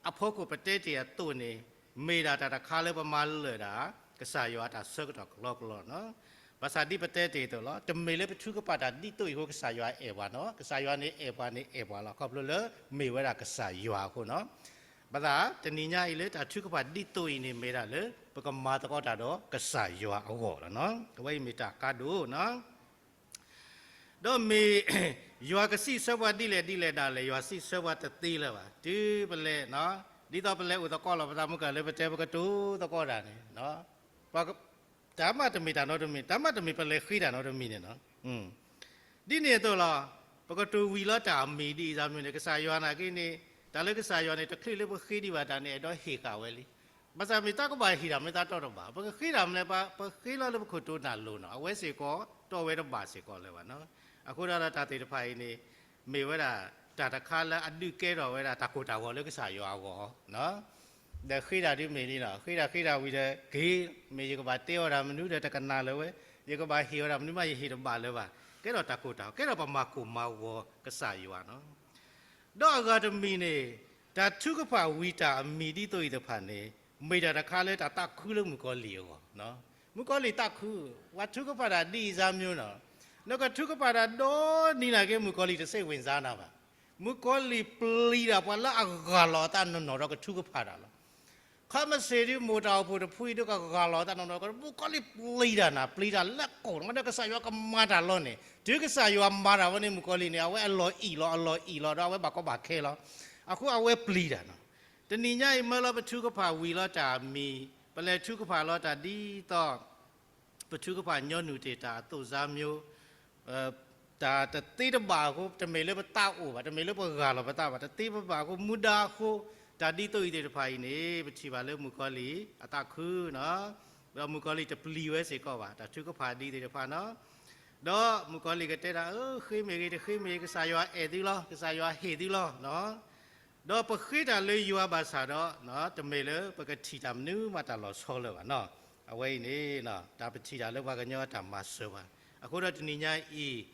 အဖီခိၣ်ပတဲတ့ၢ်အသိးန့ၣ်, မ့ၢ်ဒၣ်တၢ်တခါလၢပမၤလၢာ်ဒၣ် ကစၢ်ယွၤအတၢ်ဆၢကတီၢ်ကလီကလီနီၤ. ဘၣ်ဆၣ်ဒ်ပတဲတ့ၢ်အသိးလီၤ, တမ့ၢ်လၢပထုကဖၣ်တၢ်ဒ်သိးအံၤအဃိ ကစၢ်ယွၤအဲၣ်ပှၤနီၤ, ကစၢ်ယွၤန့ၣ်အဲၣ်ပှၤန့ၣ်အဲၣ်ပှၤလီၤ, ခီဖျိလၢမ့ၢ်ဝဲဒၣ်ကစၢ်ယွၤအဃိနီၤ. ဘၣ်ဆၣ်တနံၤညါအံၤလၢတၢ်ထုကဖၣ်ဒ်သိးအံၤန့ၣ်မ့ၢ်ဒၣ်လၢ ပကမၤသကိးတၢ်ဒီးကစၢ်ယွၤအဂီၢ်လီၤနီၤ. အဝဲအံၤမ့ၢ်တၢ်ကါဒိၣ်နီၤ. ဒီးမ့ၢ် ယွၤကစံးဆၢပှၤဒ်လဲၣ်ဒ်လဲၣ်ဒၣ်လဲၣ် ယွၤစံးဆၢပှၤတသ့လၢၤဘၣ်. တုၤပလဲၤ, ဒ်သိးပလဲၤအိၣ်သကိးလီၤပသးမုၢ်ကၢၢ်လၢပတဲပကတိၤသကိးတၢ်န့ၣ်, ပှၤ တၢ်မၤတမ့ၢ်တၢ်နီတမံၤ, တၢ်မၤတမ့ၢ်ပလဲၤဃ့တၢ်နီတမံၤန့ၣ်လီၤ. ဒ်န့ၣ်အသိးလီၤ, ပကတိၤဝံၤလီၤတၢ်အမံၤဒ်အံၤစၢ်မနုၤန့ၣ် ကစၢ်ယွၤနာ်က့န့ၣ်, တၢ်လၢကစၢ်ယွၤန့ၣ် တချုးလၢပဃ့ဒံးဘၣ်တၢ်န့ၣ် အဲၣ်ဒိးဟ့ၣ်ဃာ်ဝဲလံ. ဘၣ်ဆၣ်မ့ၢ်တၢ်ကဘၣ်ဟ့ၣ်တၢ်မ့ၢ်တၢ်တီတဘၣ်, ပကဃ့တၢ်မနုၤလဲၣ်, ပဃ့လီၤလၢပခိၣ်တိၤနၢ်လိၤနီၤ, အဝဲစ့ၢ်ကီး တီဝဲတဘၣ်စ့ၢ်ကီးလၢၤဘၣ်နီၤ. အဃိဒီးတၢ်သ့ၣ်တဖၣ်အံၤန့ၣ် မ့ၢ်ဝဲဒၣ် တၢ်တခါလၢအဒုးကဲထီၣ်ဝဲဒၣ်တၢ်ကိၢ်တၢ်ဂီၤလၢကစၢ်ယွၤအဂီၢ် ဒီးဃ့တၢ်ဒ်မ့ၢ်လံနီၤ, ဃ့တၢ်ဃ့တၢ်ဝံၤဒီးက့ၤ, မ့ၢ်ယကဘၣ်တဲအီၤတၢ်မနုၤဒီးတကနၣ်လၢၤဝဲ, ယကဘၣ်ဟ့ၣ်အီၤတၢ်မနုၤမးယဟ့ၣ်တဘၣ်လၢၤဘၣ်, ကဲထီၣ်တၢ်ကိၢ်တၢ်ဂီၤ, ကဲထီၣ်ပမၤကိၢ်မၤဂီၤကစၢ်ယွၤနီၤ. ဒီးအဂၤတမံၤန့ၣ်, တၢ်ထုကဖၣ်ဝံၤတၢ်အမံၤဒ်သိးအံၤတဖၣ်န့ၣ်, မ့ၢ်တၢ်တခါလၢတၢ်သးခုလၢမုၣ်ကီၤလံၢ်အဂီၢ်, မုၣ်ကီၤလံၢ်သးခု, ပှၤထုကဖၣ်တၢ်ဒ်အံၤစၢ်မနုၤနီၤ, နကထုကဖၣ်တၢ်ဒီနံၤနာ်က့ မုၣ်ကီၤလံၢ်တစိတ်ဝင်စားနၤဘၣ်. မုၣ်ကီၤလံၢ်ပျံၤတၢ်ပှၤလၢအဂၢ်လီၤအသးနီၢ်နီၢ်ဒီးကထုကဖၣ်တၢ်လီၤ. ခီမ့ၢ်စ့ၢ်ဒုး မိၢ်တၢ်အိၣ်ဖှိၣ်တဖုအံၤဒီးကဂၢ်လီၤအသးနီၢ်နီၢ်, မုၣ်ကီၤလံၢ်ပျံၤတၢ်နၤ, ပျံၤတၢ်လၢကိၣ်နီၤ, ဒီးကစၢ်ယွၤကမၤတၢ်လီၤန့ၣ်, တုၤကစၢ်ယွၤမၤတၢ်ဝဲန့ၣ် မုၣ်ကီၤလံၢ်န့ၣ် အဝဲအလီၢ်အံၣ်လီၤ, အလီၢ်အံၣ်လီၤဒီးအဝဲဘၣ်ကီဘၣ်ခဲလီၤ. အဃိအဝဲပျံၤတၢ်နီၤ. တနံၤညါအံၤ မၢလီၤပထုကဖၣ်ဝံၤလီၤတၢ်အမံၤ, ပလဲၤထုကဖၣ်လီၤတၢ်ဒ်သိး ပထုကဖၣ်ညီနုၢ်တ့ၢ်တၢ်အသိးစၢ်မနုၤ, တၢ်တသ့တဘၣ်အဃိ, တမ့ၢ်လၢပသးအိၣ်ဘၣ်, တမ့ၢ်လၢပဂၢ်လီၤပသးဘၣ်, တသ့ပဘၣ်အဃိ, မူဒါအဃိ, တၢ်ဒ်သိးအံၤသ့ၣ်တဖၣ်အံၤန့ၣ် ပထံၣ်ဘၣ်လၢမုၣ်ကီၤလံၢ်အသးခုနီၤ, ဒီးမုၣ်ကီၤလံၢ်တပျံၤဝဲစ့ၢ်ကီးဘၣ်, တၢ်ထုကဖၣ်ဒ်အံၤသ့ၣ်တဖၣ်နီၤ. ဒီးမုၣ်ကီၤလံၢ်ကတဲဒၣ်, အၢ ဃ့မ့ၢ်ဂ့ၤ တဃ့မ့ၢ်ဂ့ၤ ကစၢ်ယွၤအဲၣ်သုလီၤ, ကစၢ်ယွၤဟ့ၣ်သုလီၤ. ဒီးပဃ့တၢ်လၢယွၤဘၣ်ဆၣ်ဒီး, တမ့ၢ်လၢပကထံၣ်တၢ်မနုၤမးတၢ်လီၤဆီလၢၤဘၣ်နီၤ. အဝဲအံၤန့ၣ်, တၢ်ပထံၣ်တၢ်လၢပှၤကညီအတၢ်မၤစၢၤပှၤ, အဃိဒီးတနံၤညါအံၤ,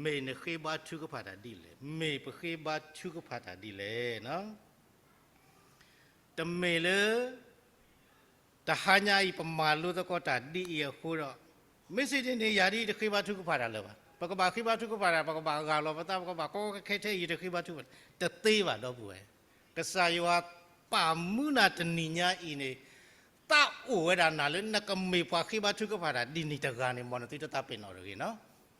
မ့ၢ်နဃ့ဘါထုကဖၣ်တၢ်ဒ်လဲၣ်, မ့ၢ်ပဃ့ဘါထုကဖၣ်တၢ်ဒ်လဲၣ်နီၤ. တမ့ၢ်လၢ တဟါညါအံၤပမၤလိသကိးတၢ်ဒ်အံၤအဃိဒီး, မ့ၢ်စ့ၢ်ဒ်န့ၣ် ယၤဒ်အံၤတဃ့ဘါထုကဖၣ်တၢ်လၢၤဘၣ်, ပကဘၣ်ဃ့ဘါထုကဖၣ်တၢ်, ပကဘၣ်ဂၢ်လီၤပသး, ပကဘၣ်ကီကီခဲခဲထဲအံၤ ယတဃ့ဘါထုကဖၣ်, တသ့ဘၣ်ဒီပုၢ်ဝဲၢ်. ကစၢ်ယွၤပာ်မူနၤတနံၤညါအံၤန့ၣ်, သးအိၣ်ဝဲဒၣ်နၤလၢနကမ့ၢ်ပှၤဃ့ဘါထုကဖၣ်တၢ်ဒ်န့ၣ်တဂၤန့ၣ်, မ်နသုတသးပ့ၤနီၣ်တဂ့ၤနီၤ,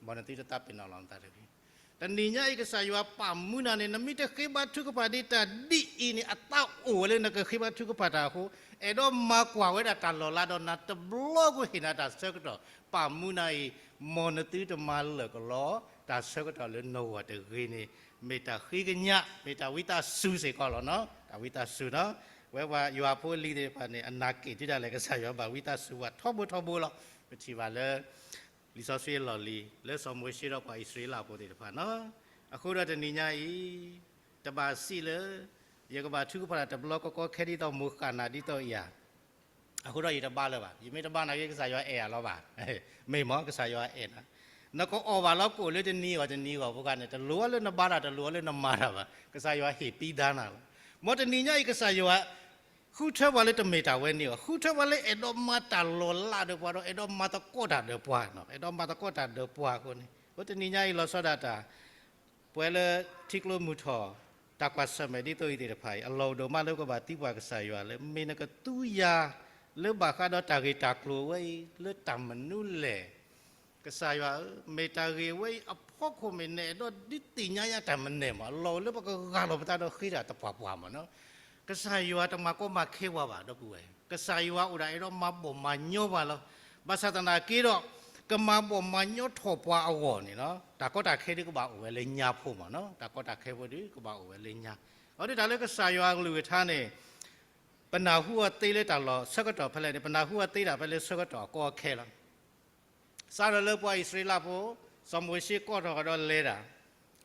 မ်နသုတသးပ့ၤနီၣ်လီၤနသးတဂ့ၤ. တနံၤညါအံၤ ကစၢ်ယွၤပာ်မူနၤန့ၣ်, နမ့ၢ်တဃ့ဘါထုကဖၣ်ဒံးတၢ်ဒ်အံၤန့ၣ်, အသးအိၣ်ဝဲလၢနကဃ့ဘါထုကဖၣ်တၢ်အဃိ, အဲၣ်ဒိးမၤကွၢ်ဝဲဒၣ်တၢ်လီၤလးဒီးနၤတဘျီအဃိ ဟ့ၣ်နၤတၢ်ဆၢကတီၢ်, ပာ်မူနၤအံၤ, မ်နသုတမၤလၢာ်ကလီတၢ်ဆၢကတီၢ်လၢနဂီၢ်တဂ့ၤန့ၣ်, မ့ၢ်တၢ်ဃ့ကညး, မ့ၢ်တၢ်ဝံသးစူၤစ့ၢ်ကီးလီၤနီၤ, တၢ်ဝံသးစူၤနီၤ. ဝဲပှၤယွၤဖိအလံၤသ့ၣ်တဖၣ်န့ၣ် အနာ်က့ၣ်တုၤဒၣ်လဲာ် ကစၢ်ယွၤဘၣ်ဝံသးစူၤပှၤထီဘိထီဘိလီၤ. ပထံၣ်ဘၣ်လၢ လံာ်စီဆှံအလီၢ်လံၤ လၢစီၤမိၤၡ့ဒီးပှၤအံၣ်စရ့လးဖိသ့ၣ်တဖၣ်နီၤ. အဃိဒီးတနံၤညါအံၤ, တဘၣ်စံးလၢ ယကဘၣ်ထုကဖၣ်တၢ်တဘျီကီကီခဲဒ်သိးမိၢ်ဃၣ်နၤဒ်သိးယၤ, အဃိဒီးယတဘါလၢၤဘၣ်, ယမ့ၢ်တဘါနာ်က့ ကစၢ်ယွၤအဲၣ်ယၤလီၤဘၣ်. မ့ၢ်မ့ၢ် ကစၢ်ယွၤအဲၣ်နၤ, နကအီၣ်ဘၣ်လီၤကိၣ်လၢတနံၤဂီၢ်တနံၤဂီၢ်ဖိခါန့ၣ် တလိၣ်အီၤလၢနဘါတၢ် တလိၣ်အီၤလၢနမၤတၢ်ဘၣ်, ကစၢ်ယွၤဟ့ၣ်ပံဒါနၤလီၤ. မ်တနံၤညါအံၤ ကစၢ်ယွၤ ဃုထၢပှၤလၢတမ့ၢ်တၢ်ဝဲန့ၣ်ဘၣ်, ဃုထၢပှၤလၢအဲၣ်ဒိးမၤတၢ်လီၤလးဒီးပှၤဒီး အဲၣ်ဒိးမၤသကိးတၢ်ဒီးပှၤ, အဲၣ်ဒိးမၤသကိးတၢ်ဒီးပှၤအဃိန့ၣ်, အဃိတနံၤညါအံၤလီၤဆီဒၣ်တၢ်, ပဝဲလၢထံကျိမုၢ်ထီၣ် တၢ်ကွၢ်ဆၢၣ်မဲာ်ဒ်သိးအံၤသ့ၣ်တဖၣ်အံၤ အလီၢ်အိၣ်ဒိၣ်မးလၢပကဘၣ်သံကွၢ်ကစၢ်ယွၤလၢ မ့ၢ်နကသူယၤ လၢဘၣ်ဃးဒီးတၢ်ဂ့ၢ်တၢ်ကျိၤဝဲအံၤ လၢတၢ်မနုၤလဲၣ် ကစၢ်ယွၤဧၢ, မ့ၢ်တၢ်ဂ့ၢ်ဝဲအံၤအဖီခိၣ်မ့ၢ်နအဲၣ်ဒိးဒုးသ့ၣ်ညါယၤတၢ်မနုၤမး, အလီၢ်အိၣ်လၢပကဂၢ်လီၤပသးဒီးဃ့တၢ်တပှၢ်ပှၢ်မးနီၤ. ကစၢ်ယွၤတမၤကီမၤခဲပှၤဘၣ် ဒီပုၢ်ဝဲၢ်, ကစၢ်ယွၤအိၣ်ဒၣ်အဲၣ်ဒိးမၤဘီၣ်မၤညီပှၤလီၤ. ဘၣ်ဆၣ်သနာ်က့ဒီး ကမၤဘီၣ်မၤညီထီၣ်ပှၤအဂီၢ်န့ၣ်နီၤ, တၢ်ကီတၢ်ခဲဒုးကဘၣ်အိၣ်ဝဲလၢညါဖိမးနီၤ, တၢ်ကီတၢ်ခဲဖိဒုးကဘၣ်အိၣ်ဝဲလၢညါ. အဃိန့ၣ်တၢ်လၢကစၢ်ယွၤအကလုၢ်ကထါန့ၣ် ပနၢ်ဟူအီၤသ့လၢတၢ်လီၢ်ဆၢကတီၢ်ဖဲလဲၣ်န့ၣ်, ပနၢ်ဟူအီၤသ့ဒၣ်ဖဲလၢဆၢကတီၢ်အကီအခဲလီၤ. စးထီၣ်လၢပှၤအံၣ်စရ့လးဖိ, စီၤမိၤၡ့ကိးထီၣ်ကဒီးလဲၤတၢ်,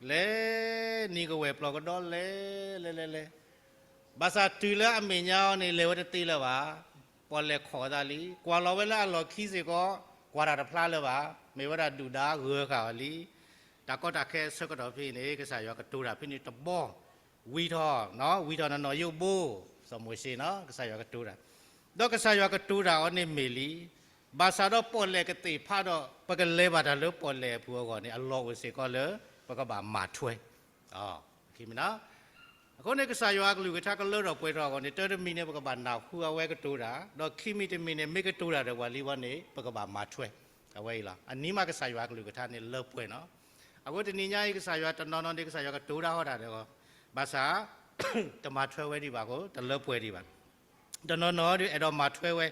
လဲၤနံၤကဝဲၢ်ပျီကဒီးလဲၤ, လဲၤလဲၤလဲၤ, ဘၣ်ဆၣ်တုၤလၢအမဲာ်ညါအီၤန့ၣ် လဲၤဝဲတသ့လၢၤဘၣ်. ပီၣ်လဲၣ်ခိးအသးလံ, ကွၢ်လီၤဝဲလၢအလီၢ်ခံစ့ၢ်ကီး, ကွၢ်တၢ်တဖျါလၢၤဘၣ်, မ့ၢ်ဝဲဒၣ်ဒုၣ်ဒါဂၢၤဃာ်အီၤလံ. တၢ်ကီတၢ်ခဲအဆၢကတီၢ်ဖဲအံၤန့ၣ် ကစၢ်ယွၤကတိၤတၢ်ဖဲန့ၣ်တဘီ ဝံၤထီၣ်, ဝံၤထီၣ်နီၢ်နီၢ်ယိၣ်ဘိ, စီၤမိၤၡ့နီၤ, ကစၢ်ယွၤကတိၤတၢ်, ဒီးကစၢ်ယွၤကတိၤတၢ်အီၤန့ၣ်မ့ၢ်လံ. ဘၣ်ဆၣ်ဒီးပီၣ်လဲၣ်ကသ့ၣ်ဖးဒီး ပကလဲၤဘၣ်တၢ်လၢပီၣ်လဲၣ်အပူၤအဂီၢ်န့ၣ် အလီၢ်အိၣ်စ့ၢ်ကီးလၢ ပကဘၣ်မၤထွဲ အဃိန့ၣ် ကစၢ်ယွၤအကလုၢ်ကထါကလၢထီၣ်ပှဲၤထီၣ်အဂီၢ်န့ၣ် တၢ်တမံၤန့ၣ် ပကဘၣ်နၢ်ဟူအဝဲကတိၤတၢ်, ဒီးခံမံၤတမံၤန့ၣ် မ့ၢ်ကတိၤတၢ်ဒီးပှၤလံဝဲန့ၣ် ပကဘၣ်မၤထွဲ အဝဲအံၤလီၤ. အနံၤမးကစၢ်ယွၤအကလုၢ်ကထါန့ၣ်လၢပှဲၤနီၤ. အဃိတနံၤညါအံၤ ကစၢ်ယွၤတနီၤနီၤန့ၣ် ကစၢ်ယွၤကတိၤတၢ်ဟီၣ်တၢ်ဒီး ဘၣ်ဆၣ် တမၤထွဲဝဲဒံးဘၣ်အဃိ တလၢပှဲၤဒံးဘၣ်. တနီၤနီၤဒီးအဲၣ်ဒိးမၤထွဲဝဲ,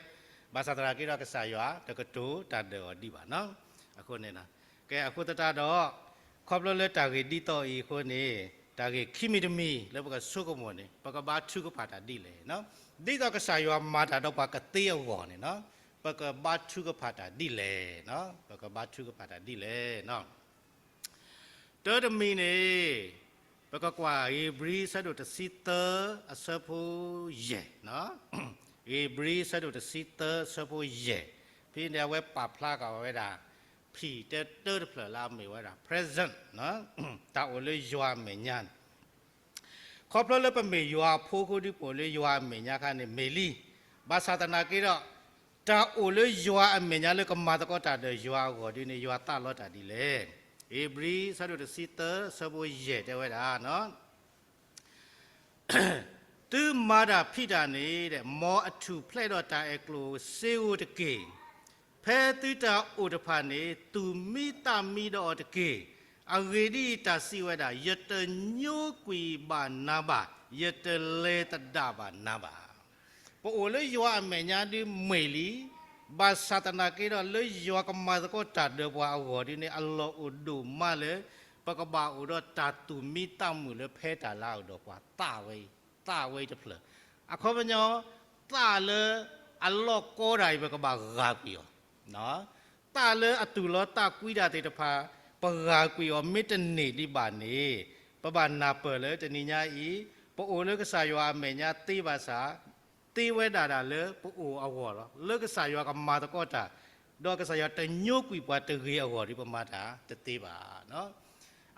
ဘၣ်ဆၣ်သနာ်က့ဒီးကစၢ်ယွၤတကတိၤတၢ်ဒၢးအီၤဒံးဘၣ်နီၤ. အဃိန့ၣ်, ကဲ အဃိသတးဒီး, ခီဖျိလၢတၢ်ဂ့ၢ်ဒ်သိးအံၤအဃိန့ၣ်, တၢ်ဂ့ၢ်ခံမံၤတမံၤလၢပကဆိကမိၣ်န့ၣ် ပကဘါထုကဖၣ်တၢ်ဒ်လဲၣ်. ဒ်သိးကစၢ်ယွၤမၤတၢ်ဒီးပှၤကသ့အဂီၢ်န့ၣ်, ပကဘါထုကဖၣ်တၢ်ဒ်လဲၣ်. ပကဘါထုကဖၣ်တၢ်ဒ်လဲၣ်. တၢတမံၤန့ၣ်, ပကကွၢ်ဧ့ၤဘြံၤဆၢဒိၣ်တဆံသၢအဆၢဖိယဲၢ်, ဧ့ၤဘြံၤဆၢဒိၣ်တဆံသၢအဆၢဖိယဲၢ်, ဖဲန့ၣ်အဝဲပာ်ဖျါဃာ်ဝဲဒၣ် ဖံၣ်တၢတၢတဖျၢၣ်လၢအမ့ၢ်ဝဲဒၣ် present, တၢ်အိၣ်လၢယွၤအမဲာ်ညါန့ၣ် ခီဖျိလၢပမ့ၢ်ယွၤအဖိအဃိဒီး ပအိၣ်လၢယွၤအမဲာ်ညါခါန့ၣ်မ့ၢ်လံ. ဘၣ်ဆၣ်သနာ်က့ဒီး, တၢ်အိၣ်လၢယွၤအမဲာ်ညါလၢကမၤသကိးတၢ်ဒီးယွၤအဂီၢ်ဒ်န့ၣ် ယွၤသးလီတၢ်ဒ်လဲၣ်. ဧ့ၤဘြံၤဆၢဒိၣ်တဆံသၢဆၢဖိယဲၢ်တဲဝဲဒၣ် သုမၤတၢ်ဖံးတၢ်န့ၣ်, မ်အထူၣ်ဖျဲးဒီးတၢ်အဲၣ်ကျိၣ်စ့ဧိၤတက့ၢ်. ဖဲသုတၢ်အိၣ်တဖၣ်န့ၣ် သူၣ်မံသးမံဒီးအီၤတက့ၢ်. အဂ့ၢ်ဒ်အံၤ, တၢ်စံးဝဲဒၣ်, ယတညိကွံာ်ဘၣ်နၤဘၣ်, ယတလဲၤသဒၣ်ဘၣ်နၤဘၣ်. ပအိၣ်လၢယွၤအမဲာ်ညါဒ်မ့ၢ်လံ, ဘၣ်ဆၣ်သနာ်က့ဒီး လၢယွၤကမၤသကိးတၢ်ဒီးပှၤအဂီၢ်ဒ်န့ၣ် အလီၢ်အိၣ်ဒိၣ်မးလၢ ပကဘၣ်အိၣ်ဒီးတၢ်သူၣ်မံသးမုာ်လၢဖဲတၢ်လၢအအိၣ်ဒီးပှၤသးဝဲအံၤ, သးဝဲအံၤတဖျၢၣ်. အခီပညီ, သးလၢအလီၢ်ကီတၢ်အံၤ ပကဘၣ်ဂာ်ကွံာ်အီၤ, သးလၢအသူၣ်လီၤသးကွံတၢ်သ့ၣ်တဖၣ် ပဂာ်ကွံာ်အီၤမ့ၢ်တန့ၢ်ဒံးဘၣ်န့ၣ်, ပဘၣ်နၢ်ပၢၢ်လၢတနံၤညါအံၤ, ပအိၣ်လၢကစၢ်ယွၤအမဲာ်ညါသ့ဘၣ်ဆၣ်, သ့ဝဲဒၣ်ဒၣ်လၢပအိၣ်အဂီၢ်လီၤ. လၢကစၢ်ယွၤကမၤသကိးတၢ်, ဒီးကစၢ်ယွၤတညိကွံာ်ပှၤတဂ့ၤအဂီၢ်ဒီး ပမၤတၢ်တသ့ဘၣ်.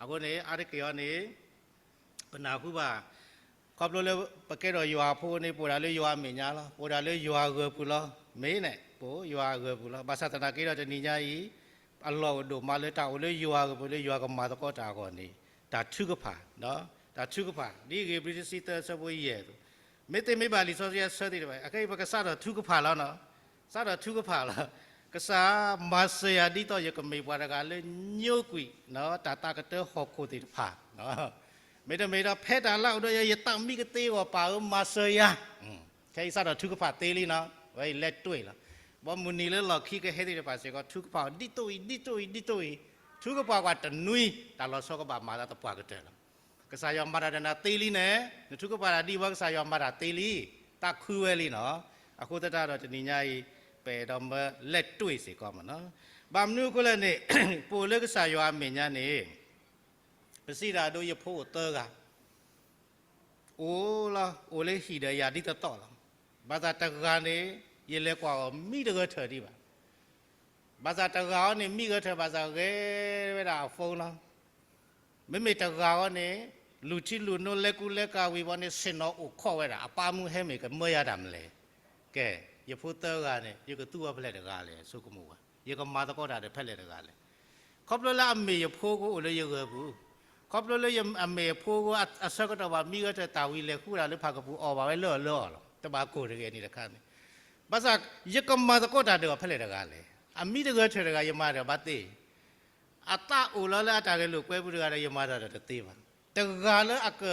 အဃိန့ၣ် အါတက့ၢ်အံၤန့ၣ် ပနၢ်ဟူဘၣ်, ခီဖျိလၢပကဲထီၣ်ယွၤအဖိန့ၣ် ပအိၣ်ဒၣ်လၢယွၤအမဲာ်ညါလီၤ, ပအိၣ်ဒၣ်လၢယွၤအဂၢၤပူၤလီၤ. မ့ၢ်န့ၣ် ပအိၣ်ယွၤအဂၢၤပူၤလီၤ. ဘၣ်ဆၣ်သနာ်က့ဒီးတနံၤညါအံၤ, အလီၢ်အိၣ်ဒိၣ်မးလၢတၢ်အိၣ်လၢယွၤအဂၢၤပူၤလၢယွၤကမၤသကိးတၢ်အဂီၢ်န့ၣ်, တၢ်ထုကဖၣ်, တၢ်ထုကဖၣ်, ဒ်ဧ့ၤဘြံၤတဆံသၢဆၢဖိယဲၢ်, မ့ၢ်သ့မ့ၢ်ဘၣ်လံာ်စီဆှံအဆၢသ့ၣ်တဖၣ်, အခဲအံၤပကစးထီၣ်ထုကဖၣ်လီၤနီၤ. စးထီၣ်ထုကဖၣ်လီၤ. ကစၢ်မၤစၢၤယၤဒ်သိးယကမ့ၢ်ပှၤတဂၤလၢညိကွံာ် တၢ်သးကတၢၢ်ဟီၣ်ခိၣ်သ့ၣ်တဖၣ်, မ့တမ့ၢ်ဒီးဖဲတၢ်လၢအအိၣ်ဒီးယၤ ယသးမံကသ့အဂီၢ် ပၢ်ဧၢမၤစၢၤယၤ. ခဲအံၤစးထီၣ်ထုကဖၣ်သ့လံနီၤ, ဝဲအံၤလဲၤတွံၢ်လီၤ. ဘီမုၢ်နံၤလၢလီၢ်ခံကဟဲသ့ၣ်တဖၣ်စ့ၢ်ကီး ထုကဖၣ်အီၤဒ်သိးအံၤ ဒ်သိးအံၤ ဒ်သိးအံၤ, ထုကဖၣ်ကွၢ်တနွံ, တၢ်လီၤဆီကဘၣ်မၤလၢသပှၢ်ကတၢၢ်လီၤ. ကစၢ်ယွၤမၤတၢ်ဒီးနၤသ့လံန့ၣ်, နထုကဖၣ်တၢ်ဒ်ဝဲ ကစၢ်ယွၤမၤတၢ်သ့လံ, သးခုဝဲလံနီၤ. အဃိသတးဒီးတနံၤညါအံၤ, ပအဲၣ်ဒိးမၢလဲၤတွံၢ်စ့ၢ်ကီးမးနီၤ. ဘၣ်မနုၤအဃိလဲၣ်န့ၣ်, ပအိၣ်လၢကစၢ်ယွၤအမဲာ်ညါန့ၣ်, ပစံးတၢ်အဒိ ယဖိအိၣ်သၢဂၤ အိၣ်လီၤ, အိၣ်လၢဟံၣ်ဒီးယၤဒ်သိးသိးလီၤ. ဘၣ်ဆၣ်တဂၤန့ၣ်, ယလဲၤကွၢ်အီၤမံတဂၢၢ်ထၢၣ်ဒံးဘၣ်. ဘၣ်ဆၣ်တဂၤအံၤန့ၣ် မံဂၢၢ်ထၢၣ်ဘၣ်ဆၣ်ဂဲၤဝဲဒၣ်အ phone လီၤ. မ့မ့ၢ်တဂၤအံၤန့ၣ်, လူၤထံလူၤနိလဲၤကူလဲၤကၤဝံၤဘီန့ၣ် ဆ့ၣ်နီၤအိၣ်ခိးဝဲဒၣ်, အပၢ်မုၢ်ဟဲမ့ၢ်ကမၢယၤတၢ်မနုၤလဲၣ်. ကဲ, ယဖိသၢဂၤန့ၣ် ယကသူအီၤဖဲလဲၣ်တဂၤလဲၣ် ဆိကမိၣ်ဝဲ, ယကမၤသကိးတၢ်ဒီးဖဲလဲၣ်တဂၤလဲၣ်. ခီဖျိလၢအမ့ၢ်ယဖိအဃိအိၣ်လၢယဂၢၢ်ပူၤ, ခီဖျိလၢအမ့ၢ်ယဖိအဃိ အဆၢကတီၢ်ဘၣ်မံဂၢၢ်ထၢၣ်တၢ်ဝံၤလဲၤဃုဒၣ်လၢဖးကပူၤအီၣ်ဘၣ်ဝဲလၢအီၣ်လၢအီလီၤ, တဘၣ်ကိၢ်တဂ့ၤန့ၣ်တခါန့ၣ်. ဘၣ်ဆၣ်, ယကမၤသကိးတၢ်ဒီးအီၤဖဲလဲၣ်တဂၤလဲၣ်. အမံတဂၢၢ်ထၢၣ်တဂၤ ယမၤတၢ်ဘၣ်သ့ အသးအိၣ်လီၤလၢအတၢ်ဂဲၤလိာ်ကွဲပူၤတဂၤဒီး ယမၤတၢ်ဒီးတသ့ဘၣ်. တဂၤလၢအက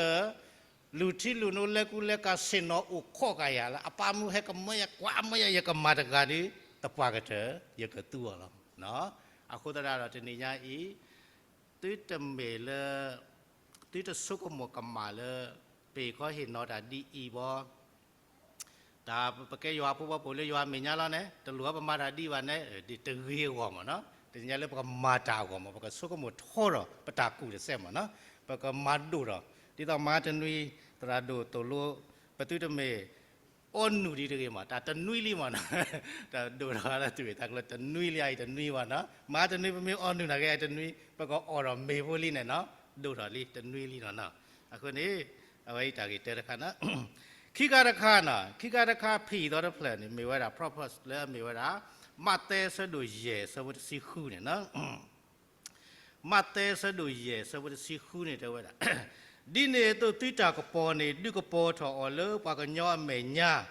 လူၤထံလူၤနိလဲၤကူလဲၤကၤ ဆ့ၣ်နီၤအိၣ်ခိးကၤယၤလၢ အပၢ်မုၢ်ဟဲကမၢယၤ ကွၢ်မၢယၤ ယကမၤတဂၤဒီး သပှၢ်ကတၢၢ် ယကသူအီၤလီၤ. အဃိသတးဒီးတနံၤညါအံၤ, သုတမ့ၢ်လၢ, သုတဆိကမိၣ်ကမၣ်လၢ ပဟ့ၣ်ခီဟ့ၣ်နီၤတၢ်ဒ်အံၤဘီ တၢ်ပကဲယွၤဖိဘီပအိၣ်လၢယွၤအမဲာ်ညါလီၤန့ၣ် တလိၣ်ဘၣ်ပမၤတၢ်ဒ်ဘၣ်န့ၣ်, တဂ့ၤအဂီၢ်မးနီၤ. တနံၤညါလၢပကမၤတၢ်အဂီၢ်မး ပကဆိကမိၣ်ထီဒီး ပတၢ်ကူၣ်တစဲးမးနီၤ. ပကမၤဒိၣ်ထီၣ်, ဒ်သိးမဟါတနွံ သရၣ်ဒိၣ်သိၣ်လိ ပသုတမ့ၢ် အီနုၢ်ဒံးတဂ့ၤမး တၢ်တနွံလံမးနီၤ. တၢ်ဒိၣ်ထီၣ်လၢသူၣ်ဂ့ၢ်သးကျိၤတနွံလံ အအံၤတနွံဘၣ်နီၤ. မဟါတနွံပမ့ၢ်အီနုၢ်နာ်က့ အအံၤတနွံ ပကအီၣ်ထီၣ်မ့ၤဖိလံန့ၣ်နီၤ. ဒိၣ်ထီၣ်လံတနွံလံနီၤနီၤ. အဃိန့ၣ် အဝဲအံၤတၢ်ဂ့ၢ်တၢတခါနီၤ. ခံခါတခါနီၤ, ခံခါတခါဖံးသီတဖျၢၣ်န့ၣ် မ့ၢ်ဝဲဒၣ် Proverbs လၢအမ့ၢ်ဝဲဒၣ် မးသဲအဆၢဒိၣ်ယဲၢ်အဆၢဖိတဆံဃုန့ၣ်နီၤ. မးသဲအဆၢဒိၣ်ယဲၢ်အဆၢဖိတဆံဃုန့ၣ်တဲဝဲဒၣ်, ဒ်န့ၣ်အသိးသုတၢ်ကပီၤန့ၣ် ဒုးကပီၤထီၣ်အီၤလၢပှၤကညီအမဲာ်ညါ, ဒ်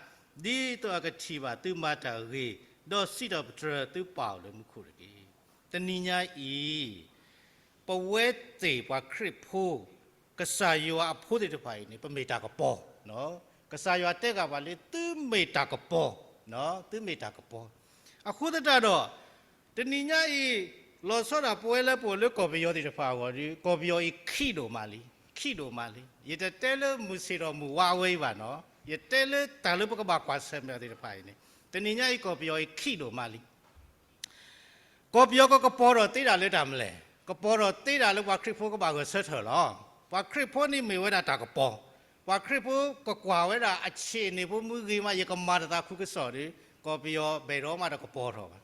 သိးအကထံၣ်ဘၣ်သုမၤတၢ်ဂ့ၤ, ဒီးစံးထီၣ်ပတြၢၤသုပာ်အီၤလၢမူခိၣ်တက့ၢ်. တနံၤညါအံၤ ပဝဲသ့ၣ်ပှၤခရံာ်ဖိ ကစၢ်ယွၤအဖိသ့ၣ်တဖၣ်အံၤန့ၣ် ပမ့ၢ်တၢ်ကပီၤ, ကစၢ်ယွၤတဲဂၤပှၤလၢသုမ့ၢ်တၢ်ကပီၤ သုမ့ၢ်တၢ်ကပီၤ. အဃိသတးဒီး တနံၤညါအံၤ လီၤဆီဒၣ်ပဝဲလၢပအိၣ်လၢကီၢ်ပယီၤသ့ၣ်တဖၣ်အဂီၢ်ဒီး ကီၢ်ပယီၤအံၤခံဒိၣ်မးလံ, ခံဒိၣ်မးလံ. ယတတဲလၢမုၢ်ဆ့ၣ်ထီၣ်မုၢ်ဝါဝဲအံၤဘၣ်နီၤ, ယတဲလၢတၢ်လၢပကဘၣ်ကွၢ်ဆၢၣ်မဲာ်အီၤသ့ၣ်တဖၣ်အံၤန့ၣ် တနံၤညါအံၤကီၢ်ပယီၤအံၤခံဒိၣ်မးလံ. ကီၢ်ပယီၤကကပီၤထီၣ်သ့ဒၣ်လၢတၢ်မနုၤလဲၣ်, ကပီၤထီၣ်သ့ဒၣ်လၢပှၤခရံာ်ဖိကဘၣ်ဂဲၤဆၢထၢၣ်လီၤ. ပှၤခရံာ်ဖိန့ၣ်မ့ၢ်ဝဲဒၣ်တၢ်ကပီၤ, ပှၤခရံာ်ဖိကကွၢ်ဝဲဒၣ်အဆ့ၣ်န့ၣ်ဖိမုၢ်ဂ့ၤမး ယကမၤတသးခုကစီၣ်ဒီး ကီၢ်ပယီၤဘၣ်ဒိးမးတကပီၤထီၣ်ဘၣ်.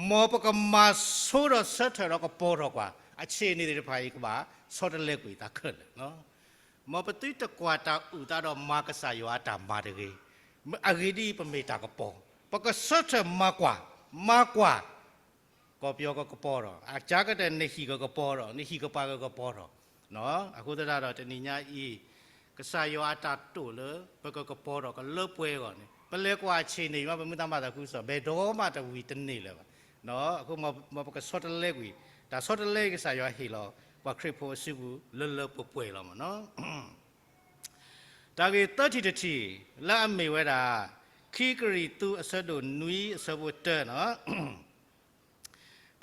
မ်ပကမၤဆိဒီးဆၢထၢၣ်ဒီးကပီၤထီၣ်ကွၢ် အဆ့ၣ်န့ၣ်သ့ၣ်တဖၣ်အံၤကဘၣ်ဆီတလဲကွံာ်သးခဲလၢာ်လီၤ. မ်ပသုတကွၢ်တၢ်အုၣ်သးဒီးမၤကစၢ်ယွၤအတၢ်မၤတဂ့ၤ. အဂ့ၢ်ဒ်အံၤ, ပမ့ၢ်တၢ်ကပီၤ, ပကဆၢထၢၣ်မၤကွၢ်, မၤကွၢ်, ကီၢ်ပယီၤကကပီၤထီၣ်, အကါကတၢၢ်နဟံၣ်ကကပီၤထီၣ်, နဟံၣ်ကပၤကကပီၤထီၣ်. အဃိသတးဒီးတနံၤညါအံၤ ကစၢ်ယွၤအတၢ်တိာ်လၢ ပကကပီၤထီၣ်ကလၢပှဲၤအဂီၢ်န့ၣ် ပလဲၤကွၢ်အဆ့ၣ်န့ၣ်မး ပမ့ၢ်တၢ်မၤသးခုကစီၣ် ဘၣ်ဒိးမးတဝံၤတန့ၢ်လၢၤဘၣ်. အဃိမ်ပကဆီတလဲကွံာ် တၢ်ဆီတလဲကစၢ်ယွၤဟ့ၣ်လီၤ ပှၤခရံာ်ဖိအစုပူၤလၢလၢပှဲၤပှဲၤလီၤမးနီၤ. တၢ်ဂ့ၢ်သၢထံၣ်တထံၣ် လၢအမ့ၢ်ဝဲဒၣ် ခံကရံၣ်သူးအဆၢဒိၣ်နွံအဆၢဖိတၢနီၤ.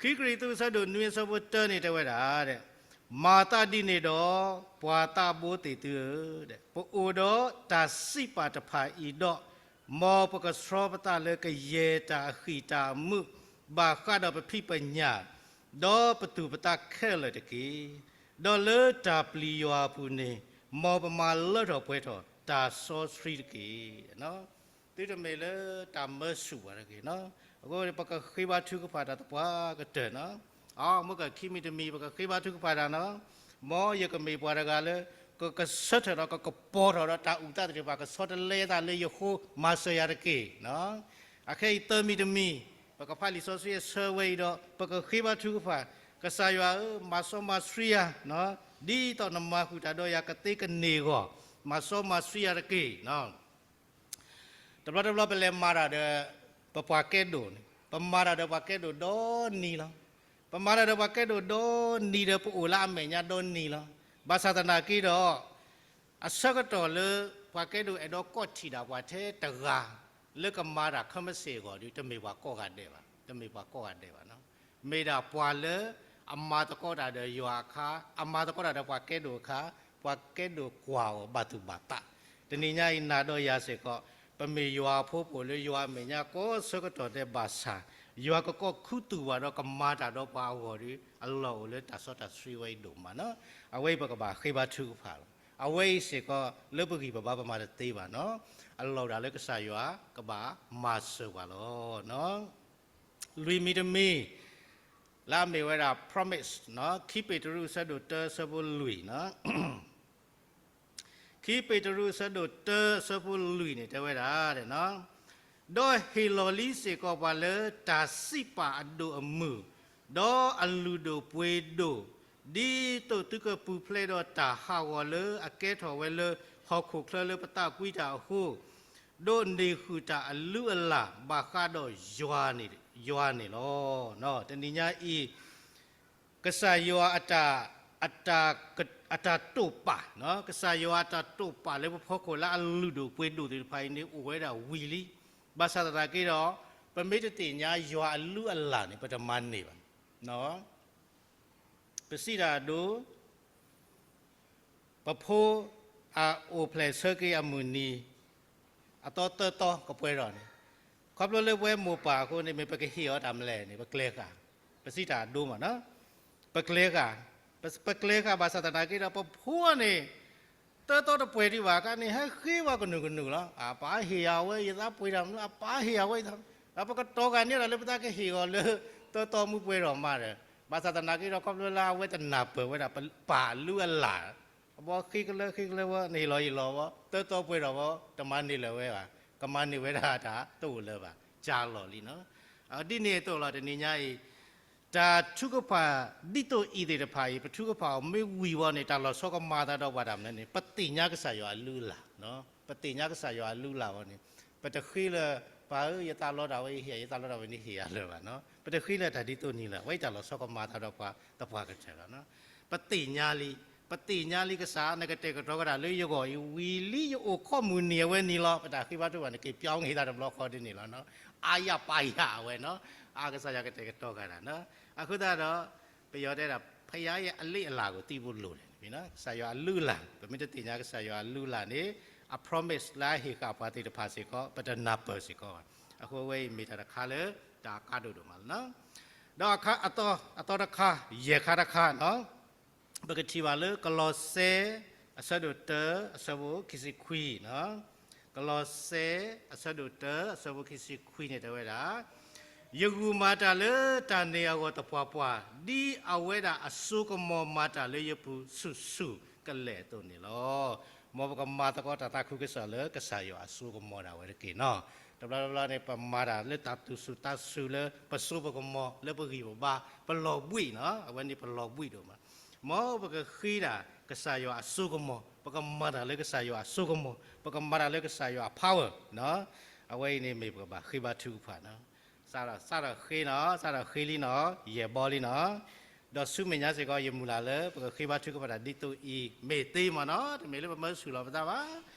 ခံကရံၣ်သူးအဆၢဒိၣ်နွံအဆၢဖိတၢန့ၣ်တဲဝဲဒၣ်, မၤသးဒ်န့ၣ်ဒီး ပှၤသးဘိသ့ၣ်သုဧၢ, ပအိၣ်ဒီးတၢ်စံးပာ်တဖၣ်အံၤဒီး, မ်ပကဆှီပသးလၢကယဲၢ်တၢ်အဃံၣ်တၢ်အမုာ် ဘၣ်ဃးဒီးပဖံးပညၣ် ဒီးပသူၣ်ပသးခဲလၢာ်တက့ၢ်. ဒီးလၢတၢ်ပျံၤယွၤအပူၤန့ၣ် မ်ပမၤလၢထီၣ်ပှဲၤထီၣ်တၢ်စီဆှံတက့ၢ်. သုတမ့ၢ်လၢတၢ်မၢဆူၣ်ပှၤတဂ့ၤနီၤ. အဃိပကဃ့ဘါထုကဖၣ်တၢ်သပှၢ်ကတၢၢ်နီၤ. အမ့ၢ်ကခံမံၤတမံၤ ပကဃ့ဘါထုကဖၣ်တၢ်နီၤ. မ်ယကမ့ၢ်ပှၤတဂၤလၢ ကကဆၢထၢၣ်ဒီးကကပီၤထီၣ်ဒီးတၢ်အုၣ်သးသ့ၣ်တဖၣ် ကဆီတလဲသးလၢယဃိမၤစၢၤယၤတက့ၢ်. အခဲအံၤသၢမံၤတမံၤ ပကဖးလံာ်စီဆှံအဆၢဝဲအံၤဒီး ပကဃ့ဘါထုကဖၣ် ကစၢ်ယွၤဧၢ, မၤစီမၤဆှံယၤ, ဒ်သိးနမၤဃုာ်တၢ်ဒီးယၤကသ့ကန့ၢ်အဂီၢ်, မၤစီမၤဆှံယၤတက့ၢ်. တဘျီတဘျီပလဲၤမၤတၢ်ဒီး ပပှၤကဲဒိၣ်န့ၣ် ပမၤတၢ်ဒီးပှၤကဲဒိၣ်ဒီနံၤလီၤ. ပမၤတၢ်ဒီးပှၤကဲဒိၣ်ဒီနံၤဒီး ပအိၣ်လၢအမဲာ်ညါဒီနံၤလီၤ. ဘၣ်ဆၣ်သနာ်က့ဒီး အဆၢကတီၢ်လၢ ပှၤကဲဒိၣ်အဲၣ်ဒိးကိးထံၣ်ဒၣ်ပှၤထဲတဂၤ လၢကမၤတၢ်ခဲမုၢ်ဆ့ၣ်အဂီၢ်ဒီး တမ့ၢ်ပှၤကိးဂၤဒဲးဘၣ်, တမ့ၢ်ပှၤကိးဂၤဒဲးဘၣ်နီၤ. မ့ၢ်ဒၣ်ပှၤလၢအမၤသကိးတၢ်ဒီးယွၤအခါ, အမၤသကိးတၢ်ဒီးပှၤကဲဒိၣ်အခါ, ပှၤကဲဒိၣ်ကွၢ်အီၤဘၣ်သူၣ်ဘၣ်သး. တနံၤညါအံၤနၤဒီးယၤစ့ၢ်ကီး ပမ့ၢ်ယွၤအဖိပအိၣ်လၢယွၤအမဲာ်ညါကိးဆၢကတီၢ်ဒဲးဘၣ်ဆၣ်, ယွၤကကိးခူသူၣ်ဘၣ်ဒီးကမၤတၢ်ဒီးပှၤအဂီၢ်ဒီး အလီၢ်အိၣ်လၢတၢ်စီတၢ်ဆှံဝဲအံၤဒိၣ်မးနီၤ. အဝဲအံၤပကဘၣ်ဃ့ဘါထုကဖၣ်လီၤ. အဝဲအံၤစ့ၢ်ကီး လၢပဂံၢ်ပဘါပမၤတသ့ဘၣ်နီၤ. အလီၢ်ဒၣ်လၢကစၢ်ယွၤကဘၣ်မၤစၢၤပှၤလီၤ. လွံၢ်မံၤတမံၤ လၢအမ့ၢ်ဝဲဒၣ် promise နီၤ, ခံပ့းတရူးအဆၢဒိၣ်တၢအဆၢဖိလွံၢ်နီၤ. ခံပ့းတရူးအဆၢဒိၣ်တၢအဆၢဖိလွံၢ်န့ၣ် တဲဝဲဒၣ်, ဒီးဟ့ၣ်လီၤလံစ့ၢ်ကီးပှၤလၢတၢ်စံးပာ်အဒိၣ်အမုၢ်, ဒီးအလုၢ်ဒိၣ်ပှ့ၤဒိၣ်, ဒ်သိးသုကပူၤဖျဲးဒီးတၢ်ဟးဂီၤလၢအကဲထီၣ်ဝဲလၢဟီၣ်ခိၣ်ချၢလၢပသးကွံတၢ်အဃိ, ဒိးန့ၢ်ဃုာ်တၢ်အလုၢ်အလၢ် ဘၣ်ဃးဒီးယွၤန့ၣ်, ယွၤန့ၣ်လီၤ. တနံၤညါအံၤ ကစၢ်ယွၤအတၢ်, အတၢ်တိာ်ပာ်, ကစၢ်ယွၤအတၢ်တိာ်ပာ်လၢပဖီခိၣ်လၢအလုၢ်ဒိၣ်ပှ့ၤဒိၣ်သ့ၣ်တဖၣ်အံၤန့ၣ် အိၣ်ဝဲဒၣ်ဝံၤလံ. ဘၣ်ဆၣ်သနာ်က့ဒီး ပမ့ၢ်တသ့ၣ်ညါယွၤအလုၢ်အလၢ်န့ၣ် ပတမၤန့ၢ်ဘၣ်. ပစံးတၢ်အဒိ ပဖိအအိၣ်ဖျဲၣ်ဆၢက့ၤအမုၢ်နံၤ အသီသၢသီကပှဲၤထီၣ်န့ၣ်, ခီဖျိလၢပဝဲမိၢ်ပၢ်အဃိန့ၣ် မ့ၢ်ပကဟ့ၣ်အီၤတၢ်မလဲၣ်န့ၣ် ပကျဲၤဃာ်, ပစံးတၢ်အဒိမးနီၤ, ပကျဲၤဃာ်, ပကျဲၤဃာ်ဘၣ်ဆၣ်သနာ်က့ဒီး ပဖိန့ၣ် သၢသီတပှဲၤဒံးဘၣ်အခါန့ၣ် ဟဲဃ့ဝဲကနုာ်ကနုာ်လီၤ. အပၢ်ဟ့ၣ်ယၤဝဲ ယသးပှ့ၤတၢ်မနုၤ အပၢ်ဟ့ၣ်ယၤဝဲ, ဒီးပကတီၤဂၤန့ၣ်ဒီးလၢပသးကဟ့ၣ်အီၤလၢ သၢသီမုၢ်ပှဲၤထီၣ်မးဒီး, ဘၣ်ဆၣ်သနာ်က့ဒီး ခီဖျိလၢအဝဲတနၢ်ပၢၢ်ဝဲဒၣ်ပၢ်အလုၢ်အလၢ်, အဘီဃ့ကလၢဃ့ကလၢဝဲ နဟ့ၣ်လီၤဟ့ၣ်လီၤဝဲ သၢသီပှဲၤထီၣ်ဝဲ တမၤန့ၢ်လၢၤဝဲဘၣ်, ကမၤန့ၢ်ဝဲဒၣ်တၢ်တအိၣ်လၢၤဘၣ်, ကၢ်လီၤလံနီၤ. ဒ်န့ၣ်အသိးလီၤ တနံၤညါအံၤ တၢ်ထုကဖၣ်ဒ်သိးအံၤသ့ၣ်တဖၣ်အံၤ ပထုကဖၣ်အီၤမ့ၢ်ဝံၤဝဲန့ၣ် တၢ်လီၤဆီကမၤအသးဒီးပှၤတၢ်မနုၤန့ၣ် ပသ့ၣ်ညါကစၢ်ယွၤအလုၢ်အလၢ်, ပသ့ၣ်ညါကစၢ်ယွၤအလုၢ်အလၢ်ဝဲန့ၣ်, ပတဃ့လၢ ပၢ်ဧၢ ယသးလီတၢ်ဝဲ ယဟ့ၣ်ယသးလီတၢ်ဝဲန့ၣ် ဟ့ၣ်ယၤလၢၤဘၣ်နီၤ, ပတဃ့လၢတၢ်ဒ်သိးန့ၣ်လၢၤ, အဝဲအံၤတၢ်လီၤဆီကမၤအသးဒီးပှၤသပှၢ်ကတၢၢ်လီၤ. ပသ့ၣ်ညါလံ သ့ၣ်ညါလံကစၢ် နကတဲာ်ကတီၤကဒီးလၢယဂီၢ်အံၤ ဝံၤလံယအိၣ်ခိးမုၢ်နံၤအဝဲန့ၣ်လီၤ. ပတၢ်ဃ့ဘါထုကဖၣ်န့ၣ် က့ၤပၠီက့ၤသးတဘျီဃီဒ်န့ၣ်လီၤ. အါယၤပာ်ယၤအဝဲနီၤ, အါကစၢ်ယွၤကတဲာ်ကတီၤကဒီးနီၤ. အဃိသတးဒီး ပယီၤတဲဒၣ် ဖယၤအလံအလၢ်ကိုသိဖို့လိုတယ်, ကစၢ်ယွၤအလုၢ်အလၢ်, ပမ့ၢ်တသ့ၣ်ညါကစၢ်ယွၤအလုၢ်အလၢ်န့ၣ် အ promise လၢအဟ့ၣ်ဃာ်ပှၤသ့ၣ်တဖၣ်စ့ၢ်ကီး ပတနၢ်ပၢၢ်စ့ၢ်ကီးဘၣ်. အဃိအဝဲအံၤမ့ၢ်တၢ်တခါလၢ တၢ်အကါဒိၣ်ဒိၣ်မးလီၤ. ဒီးအသီတခါ ယဲၢ်ခါတခါနီၤ ပကထံၣ်ဘၣ်လၢ ကလီးစဲ အဆၢဒိၣ်တၢ အဆၢဖိခံဆံခွံနီၤ. ကလီးစဲ အဆၢဒိၣ်တၢ အဆၢဖိခံဆံခွံန့ၣ်တဲဝဲဒၣ်, ယဂုာ်မၤတၢ်လၢတၢ်န့ၣ်အဂီၢ်သပှၢ်ပှၢ်, ဒ်အဝဲဒၣ်အစိကမီၤမၤတၢ်လၢယပူၤဆူၣ်ဆူၣ်ကလဲာ်အသိးန့ၣ်လီၤ. မ်ပကမၤသကိးတၢ်သးခုကစီၣ်လၢကစၢ်ယွၤအစိကမီၤဒၣ်ဝဲတက့ၢ်နီၤ. တဘျီတဘျီန့ၣ် ပမၤတၢ်လၢတၢ်သူၣ်ဆူၣ်သးဆူၣ်လၢပစိပကမီၤ လၢပဂံၢ်ပဘါ ပလီၤဘှံးနီၤ, အဝဲန့ၣ်ပလီၤဘှံးဒိၣ်မး. မ်ပကဃ့တၢ်ကစၢ်ယွၤအစိကမီၤ, ပကမၤတၢ်လၢကစၢ်ယွၤအစိကမီၤ, ပကမၤတၢ်လၢကစၢ်ယွၤအ power နီၤ. အဝဲအံၤန့ၣ်မ့ၢ်ပကဘၣ်ဃ့ဘါထုကဖၣ်နီၤ. စးထီၣ် စးထီၣ်ဃ့နီၤ, စးထီၣ်ဃ့လံနီၤ, ယဲၢ်ဘီလံနီၤ. ဒီးဆူမဲာ်ညါစ့ၢ်ကီး ယမုၢ်လၢ်လၢ ပကဃ့ဘါထုကဖၣ်တၢ်ဒ်သိးအံၤ မ့ၢ်သ့မ့ၢ်နီၤ, တမ့ၢ်လၢပမၢဆူၣ်လီၤပသးဘၣ်,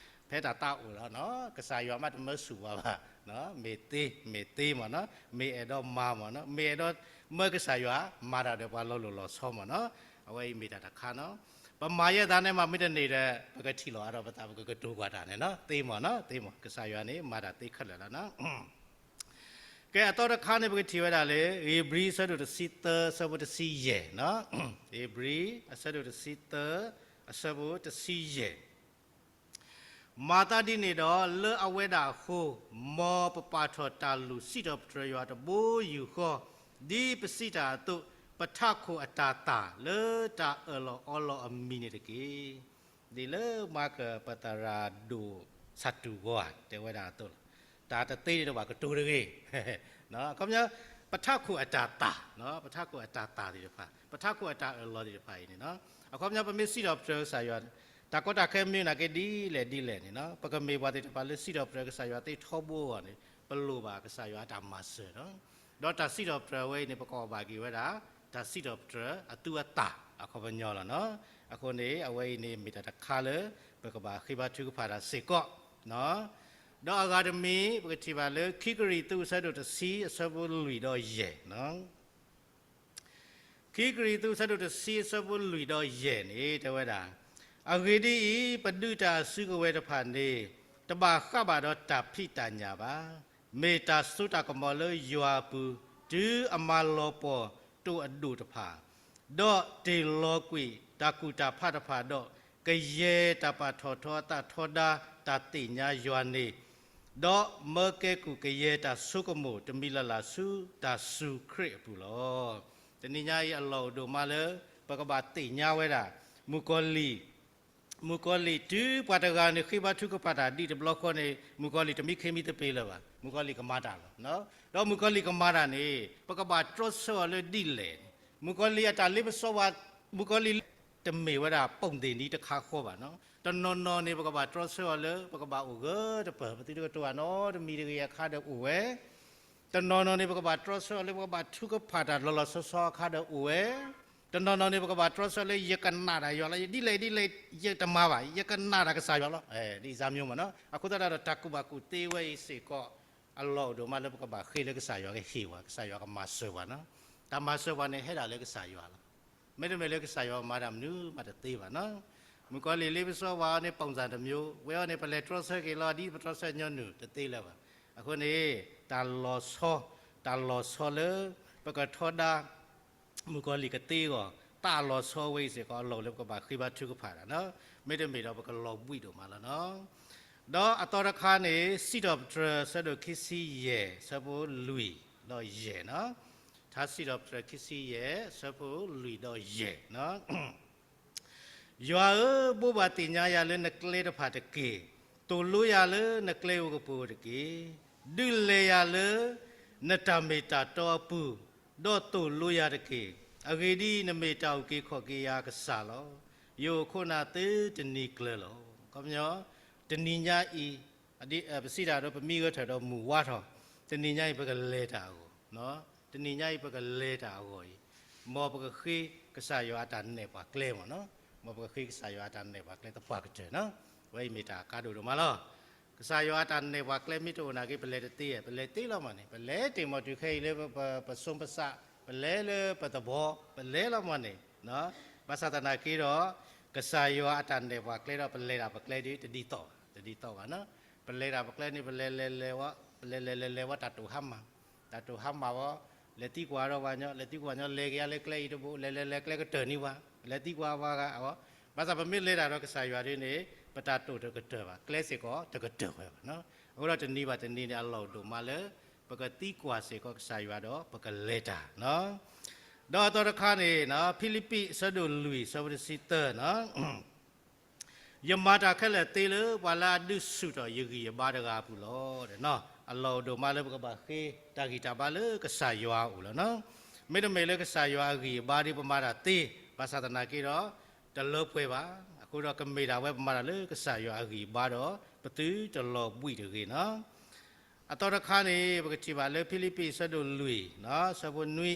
ဖဲတၢ်သးအိၣ်လီၤနီၤ, ကစၢ်ယွၤမးတမၢဆူၣ်ပှၤဘၣ်, မ့ၢ်သ့ မ့ၢ်သ့မ့ၢ်နီၤ, မ့ၢ်အဲၣ်ဒိးမၤမ့ၢ်နီၤ, မ့ၢ်အဲၣ်ဒိးမၢကစၢ်ယွၤ မၤတၢ်ဒီးပှၤလီၤလိၢ်လီၤဆီမ့ၢ်နီၤ, အဝဲအံၤမ့ၢ်တၢ်တခါနီၤ. ပမၤယဲၢ်သးန့ၣ်မး မ့ၢ်တန့ၢ်ဒီး ပကထံၣ်လိာ်အါထီၣ်ပသး ပကကတိၤကွၢ်တၢ်န့ၣ်နီၤ, သ့မ့ၢ်နီၤ, သ့မ့ၢ် ကစၢ်ယွၤန့ၣ် မၤတၢ်သ့ခဲလၢာ်လီၤနီၤ. ကဲ အသီတခါန့ၣ် ပကထံၣ်ဝဲဒၣ်လၢ ဧ့ၤဘြံၤအဆၢဒိၣ်တဆံသၢ အဆၢဖိတဆံယဲၢ်နီၤ, ဧ့ၤဘြံၤ အဆၢဒိၣ်တဆံသၢ အဆၢဖိတဆံယဲၢ်, မၤသးဒ်န့ၣ်ဒီး လၢအဝဲဒၣ်အဃိ, မ်ပပာ်ထီၣ်တၢ်လုၢ်စံးထီၣ်ပတြၢၤယွၤတဘိယူၢ်ဃီ, ဒ်ပစံးတၢ်အသိး, ပထးခိၣ်အတၢ်သၣ်လၢတၢ်အၢၣ်လီၤအီလီၤအမံၤန့ၣ်တက့ၢ်. ဒ်လၢမၤကၢၢ်ပသရၣ်ဒိၣ်ဆၣ်တူၣ်ဂီၤဧါ တဲဝဲဒၣ်အသိးလီၤ. တၢ်တသ့ဒံးတဘၣ်ကတိၤတဂ့ၤ. အခီပညီ ပထးခိၣ်အတၢ်သၣ်, ပထးခိၣ်အတၢ်သၣ်သ့ၣ်တဖၣ်, ပထးခိၣ်အတၢ်အၢၣ်လီၤသ့ၣ်တဖၣ်အံၤန့ၣ်, အခီပညီ ပမ့ၢ်စံးထီၣ်ပတြၢၤကစၢ်ယွၤ, တၢ်ကီတၢ်ခဲမ့ၢ်နာ်က့ဒ်လဲၣ်ဒ်လဲၣ်န့ၣ်, ပကမ့ၢ်ပှၤသ့ၣ်တဖၣ်လၢစံးထီၣ်ပတြၢၤကစၢ်ယွၤသ့ထီဘိအဂီၢ်န့ၣ် ပလိၣ်ဘၣ်ကစၢ်ယွၤအတၢ်မၤစၢၤလီၤ. ဒီးတၢ်စံးထီၣ်ပတြၢၤဝဲအံၤန့ၣ် ပကအီၣ်ဘၣ်က့ၤဝဲဒၣ် တၢ်စံးထီၣ်ပတြၢၤအသူအသၣ်အခီပညီလီၤ. အဃိန့ၣ် အဝဲအံၤန့ၣ်မ့ၢ်တၢ်တခါလၢ ပကဘၣ်ဃ့ဘါထုကဖၣ်တၢ်စ့ၢ်ကီး ဒီးအဂၤတမံၤ ပကထံၣ်ဘၣ်လၢ ခံကရံၣ်သူး အဆၢဒိၣ်တဆံ အဆၢဖိလွံၢ်ဒီးယဲၢ်, ခံကရံၣ်သူး အဆၢဒိၣ်တဆံ အဆၢဖိလွံၢ်ဒီးယဲၢ်န့ၣ် တဲဝဲဒၣ်, အဂ့ၢ်ဒ်အံၤ, ပဒုးတၢ်အစုကဝဲၤတဖၣ်န့ၣ် တဘၣ်ဃးဘၣ်ဒီးတၢ်ဖံးတၢ်ညၣ်ဘၣ်. မ့ၢ်တၢ်စိတၢ်ကမီၤလၢယွၤအပူၤ, တုၤအမၤလီၤပှီၢ်တိၢ်အဒိၣ်တဖၣ်, ဒီးတ့ၢ်လီၤကွံာ်တၢ်ကူၣ်တၢ်ဖးတဖၣ်ဒီး, ကယဲၢ်တၢ်ပာ်ထီၣ်ထီအသးထီဒါတၢ်သ့ၣ်ညါယွၤန့ၣ်, ဒီးမၢကဲကုၢ်ကယဲၢ်တၢ်ဆိကမိၣ်တမံၤလၢ်လၢ်ဆူတၢ်စူၤခရံာ်အပူၤလီၤ. တနံၤညါအံၤအလီၢ်အိၣ်ဒိၣ်မးလၢ ပကဘၣ်သ့ၣ်ညါဝဲဒၣ် မုၣ်ကီၤလံၢ်, မုၣ်ကီၤလံၢ်တုၤပှၤတဂၤန့ၣ်ဃ့ဘါထုကဖၣ်တၢ်ဒ်တဘျီဃီန့ၣ် မုၣ်ကီၤလံၢ်တမံခ့မံသပ့ၤလၢၤဘၣ်, မုၣ်ကီၤလံၢ်ကမၤတၢ်လီၤ. ဒီးမုၣ်ကီၤလံၢ်ကမၤတၢ်န့ၣ် ပကဘၣ်တြီဆၢအီၤလၢဒ်လဲၣ်န့ၣ်, မုၣ်ကီၤလံၢ်အတၢ်လ့ပစီဝါ, မုၣ်ကီၤလံၢ် တမ့ၢ်ဝဲဒၣ်ပိာ်သ့ၣ်နံၤတခါဃီဘၣ်နီၤ. တနီၤနီၤန့ၣ် ပကဘၣ်တြီဆၢအီၤလၢ ပကဘၣ်အိၣ်ဂၢၢ်တပၢၢ်, ပသုတကတိၤဘၣ်နီတမံၤတဂ့ၤအခါဒီးအိၣ်ဝဲ. တနီၤနီၤန့ၣ် ပကဘၣ်တြီဆၢအီၤလၢ ပကဘၣ်ထုကဖၣ်တၢ်လီၤလီၤဆီဆီအခါဒီးအိၣ်ဝဲ. တနီၤနီၤန့ၣ် ပကဘၣ်တြီဆၢအီၤလၢ ယကနၣ်တၢ်ယွၤလီၤ, ဒ်လဲၣ်ဒ်လဲၣ် ယတမၤဘၣ်, ယကနၣ်တၢ်ကစၢ်ယွၤလီၤ, ဒ်အံၤမ့ၢ်နီၤ. အဃိသတးဒီးတၢ်ကူၣ်ဘၣ်ကူၣ်သ့ဝဲအံၤစ့ၢ်ကီး အလီၢ်အိၣ်ဒိၣ်မးလၢပကဘၣ်ဃ့လၢကစၢ်ယွၤကဟ့ၣ်ပှၤ, ကစၢ်ယွၤကမၤစၢၤပှၤနီၤ. တၢ်မၤစၢၤပှၤန့ၣ် ဟဲဒၣ်လၢကစၢ်ယွၤလီၤ. မ့တမ့ၢ်လၢကစၢ်ယွၤမၤတၢ်မနုၤမးတသ့ဘၣ်နီၤ. မုၣ်ကီၤလံၢ်လ့ပစီဝါအီၤန့ၣ် ပိာ်သ့ၣ်တမျိုး, ဝဲအီၤန့ၣ် ပလဲၤတြီဆၢက့ၤလီၤ ဒ်ပတြီဆၢညီနုၢ်တသ့လၢၤဘၣ်. အဃိန့ၣ် တၢ်လီၤဆီ, တၢ်လီၤဆီလၢ ပကထီဒါ မုၣ်ကီၤလံၢ်ကသ့အဂီၢ်, တၢ်လီၤဆီဝဲအံၤစ့ၢ်ကီး အလီၢ်အိၣ်လၢပကဘၣ်ဃ့ဘါထုကဖၣ်တၢ်နီၤ. မ့တမ့ၢ်ဒီးပကလီၤဘှံးဒိၣ်မးလီၤနီၤ. ဒီးအသီတခါန့ၣ် စံးထီၣ်ပတြၢၤ အဆၢဒိၣ်ခံဆံယဲၢ် အဆၢဖိလွံၢ်ဒီးယဲၢ်နီၤ. ထါစံးထီၣ်ပတြၢၤ ခံဆံယဲၢ် အဆၢဖိလွံၢ်ဒီးယဲၢ်နီၤ. ယွၤဧၢ, ဘိးဘၣ်သ့ၣ်ညါယၤလၢနကျဲတဖၣ်တက့ၢ်. သိၣ်လိယၤလၢနကျဲဧိၤကပူၤဧိၤတက့ၢ်. ဒုးလဲၤယၤလၢနတၢ်မ့ၢ်တၢ်တီအပူၤ, ဒီးသိၣ်လိယၤတက့ၢ်. အဂ့ၢ်ဒ်အံၤ, နမ့ၢ်တၢ်အုၣ်က့ၤခီၣ်က့ၤယၤအကစၢ်လီၤ. ယအိၣ်ခိးနၤသုတနံၤကျၢၤလီၤ. ခီပညီ တနံၤညါအံၤ, ပစံးတၢ်ဒီး ပမံဂဲၤထၢၣ်ဒီးမုၢ်ဝါထီၣ်, တနံၤညါအံၤပကလဲၤတၢ်အဂီၢ်, တနံၤညါအံၤပကလဲၤတၢ်အဂီၢ်အံၤ, မ်ပကဃ့ကစၢ်ယွၤအတၢ်နဲၣ်ပှၤကျဲမ့ၢ်နီၤ. မ်ပကဃ့ကစၢ်ယွၤအတၢ်နဲၣ်ပှၤကျဲသပှၢ်ကတၢၢ်နီၤ. အဝဲအံၤမ့ၢ်တၢ်ကါဒိၣ်ဒိၣ်မးလီၤ. ကစၢ်ယွၤအတၢ်နဲၣ်ပှၤကျဲမ့ၢ်တအိၣ်နာ်က့ ပလဲၤတသ့, ပလဲၤသ့လီၤမးန့ၣ်, ပလဲၤတ့ၢ်မးတုၤခဲအံၤလၢပ, ပ, ပစိပစး, ပလဲၤလၢပသဘီ, ပလဲၤလီၤမးန့ၣ်, ဘၣ်ဆၣ်သနာ်က့ဒီး ကစၢ်ယွၤအတၢ်နဲၣ်ပှၤကျဲဒီး ပလဲၤတၢ်ပကျဲဒီး တဒ်သိးဘၣ်, တဒ်သိးဘၣ်နီၤ. ပလဲၤတၢ်ပကျဲန့ၣ် ပလဲၤလဲၤလဲၤဝဲ, ပလဲၤလဲၤလဲၤလဲၤဝဲ တၢ်တိာ်ဟါမၢ်, တၢ်တိာ်ဟါမၢ်ဝဲ, လဲၤသံကွၢ်ဒီးပှၤကညီ, လဲၤသံကွၢ်ကညီ လဲၤက့ၤယါလၢကျဲအံၤတဘိ, လဲၤလဲၤလဲၤကျဲကတၢၢ်န့ၣ်ဘၣ်, လဲၤသံကွၢ်ပှၤဂၤအီၤ, ဘၣ်ဆၣ်ပမ့ၢ်လဲၤတၢ်ဒီးကစၢ်ယွၤဒ်န့ၣ် ပတၢ်တိာ်တကတၢၢ်ဘၣ်, ကျဲစ့ၢ်ကီးတကတၢၢ်ဝဲဘၣ်နီၤ. အဃိဒီးတနံၤဘၣ်တနံၤန့ၣ် အလီၢ်ဒိၣ်မးလၢ ပကသံကွၢ်စ့ၢ်ကီးကစၢ်ယွၤဒီး ပကလဲၤတၢ်နီၤ. ဒီးအသီတခါန့ၣ်နီၤ, ဖံလံးပံး အဆၢဒိၣ်လွံၢ် အဆၢဖိတဆံသၢနီၤ, ယမၤတၢ်ခဲလၢာ်သ့လၢပှၤလၢအဒုးဆူၣ်ထီၣ်ယဂံၢ်ယဘါတဂၤအပူၤလီၤ. အလီၢ်အိၣ်ဒိၣ်မးလၢပကဘၣ်ဃ့တၢ်ဂံၢ်တၢ်ဘါလၢကစၢ်ယွၤအအိၣ်လီၤနီၤ. မ့တမ့ၢ်လၢကစၢ်ယွၤအဂံၢ်အဘါဒီးပမၤတၢ်သ့, ဘၣ်ဆၣ်သနာ်က့ဒီး တလၢပှဲၤဘၣ်. အဃိဒီးကမ့ၢ်ဒၣ်ဝဲပမၤတၢ်လၢကစၢ်ယွၤအဂံၢ်အဘါဒီး ပသုတလီၤဘှံးတဂ့ၤနီၤ. အသီတခါန့ၣ် ပကထံၣ်ဘၣ်လၢဖံလံးပံး အဆၢဒိၣ်လွံၢ် အဆၢဖိနွံ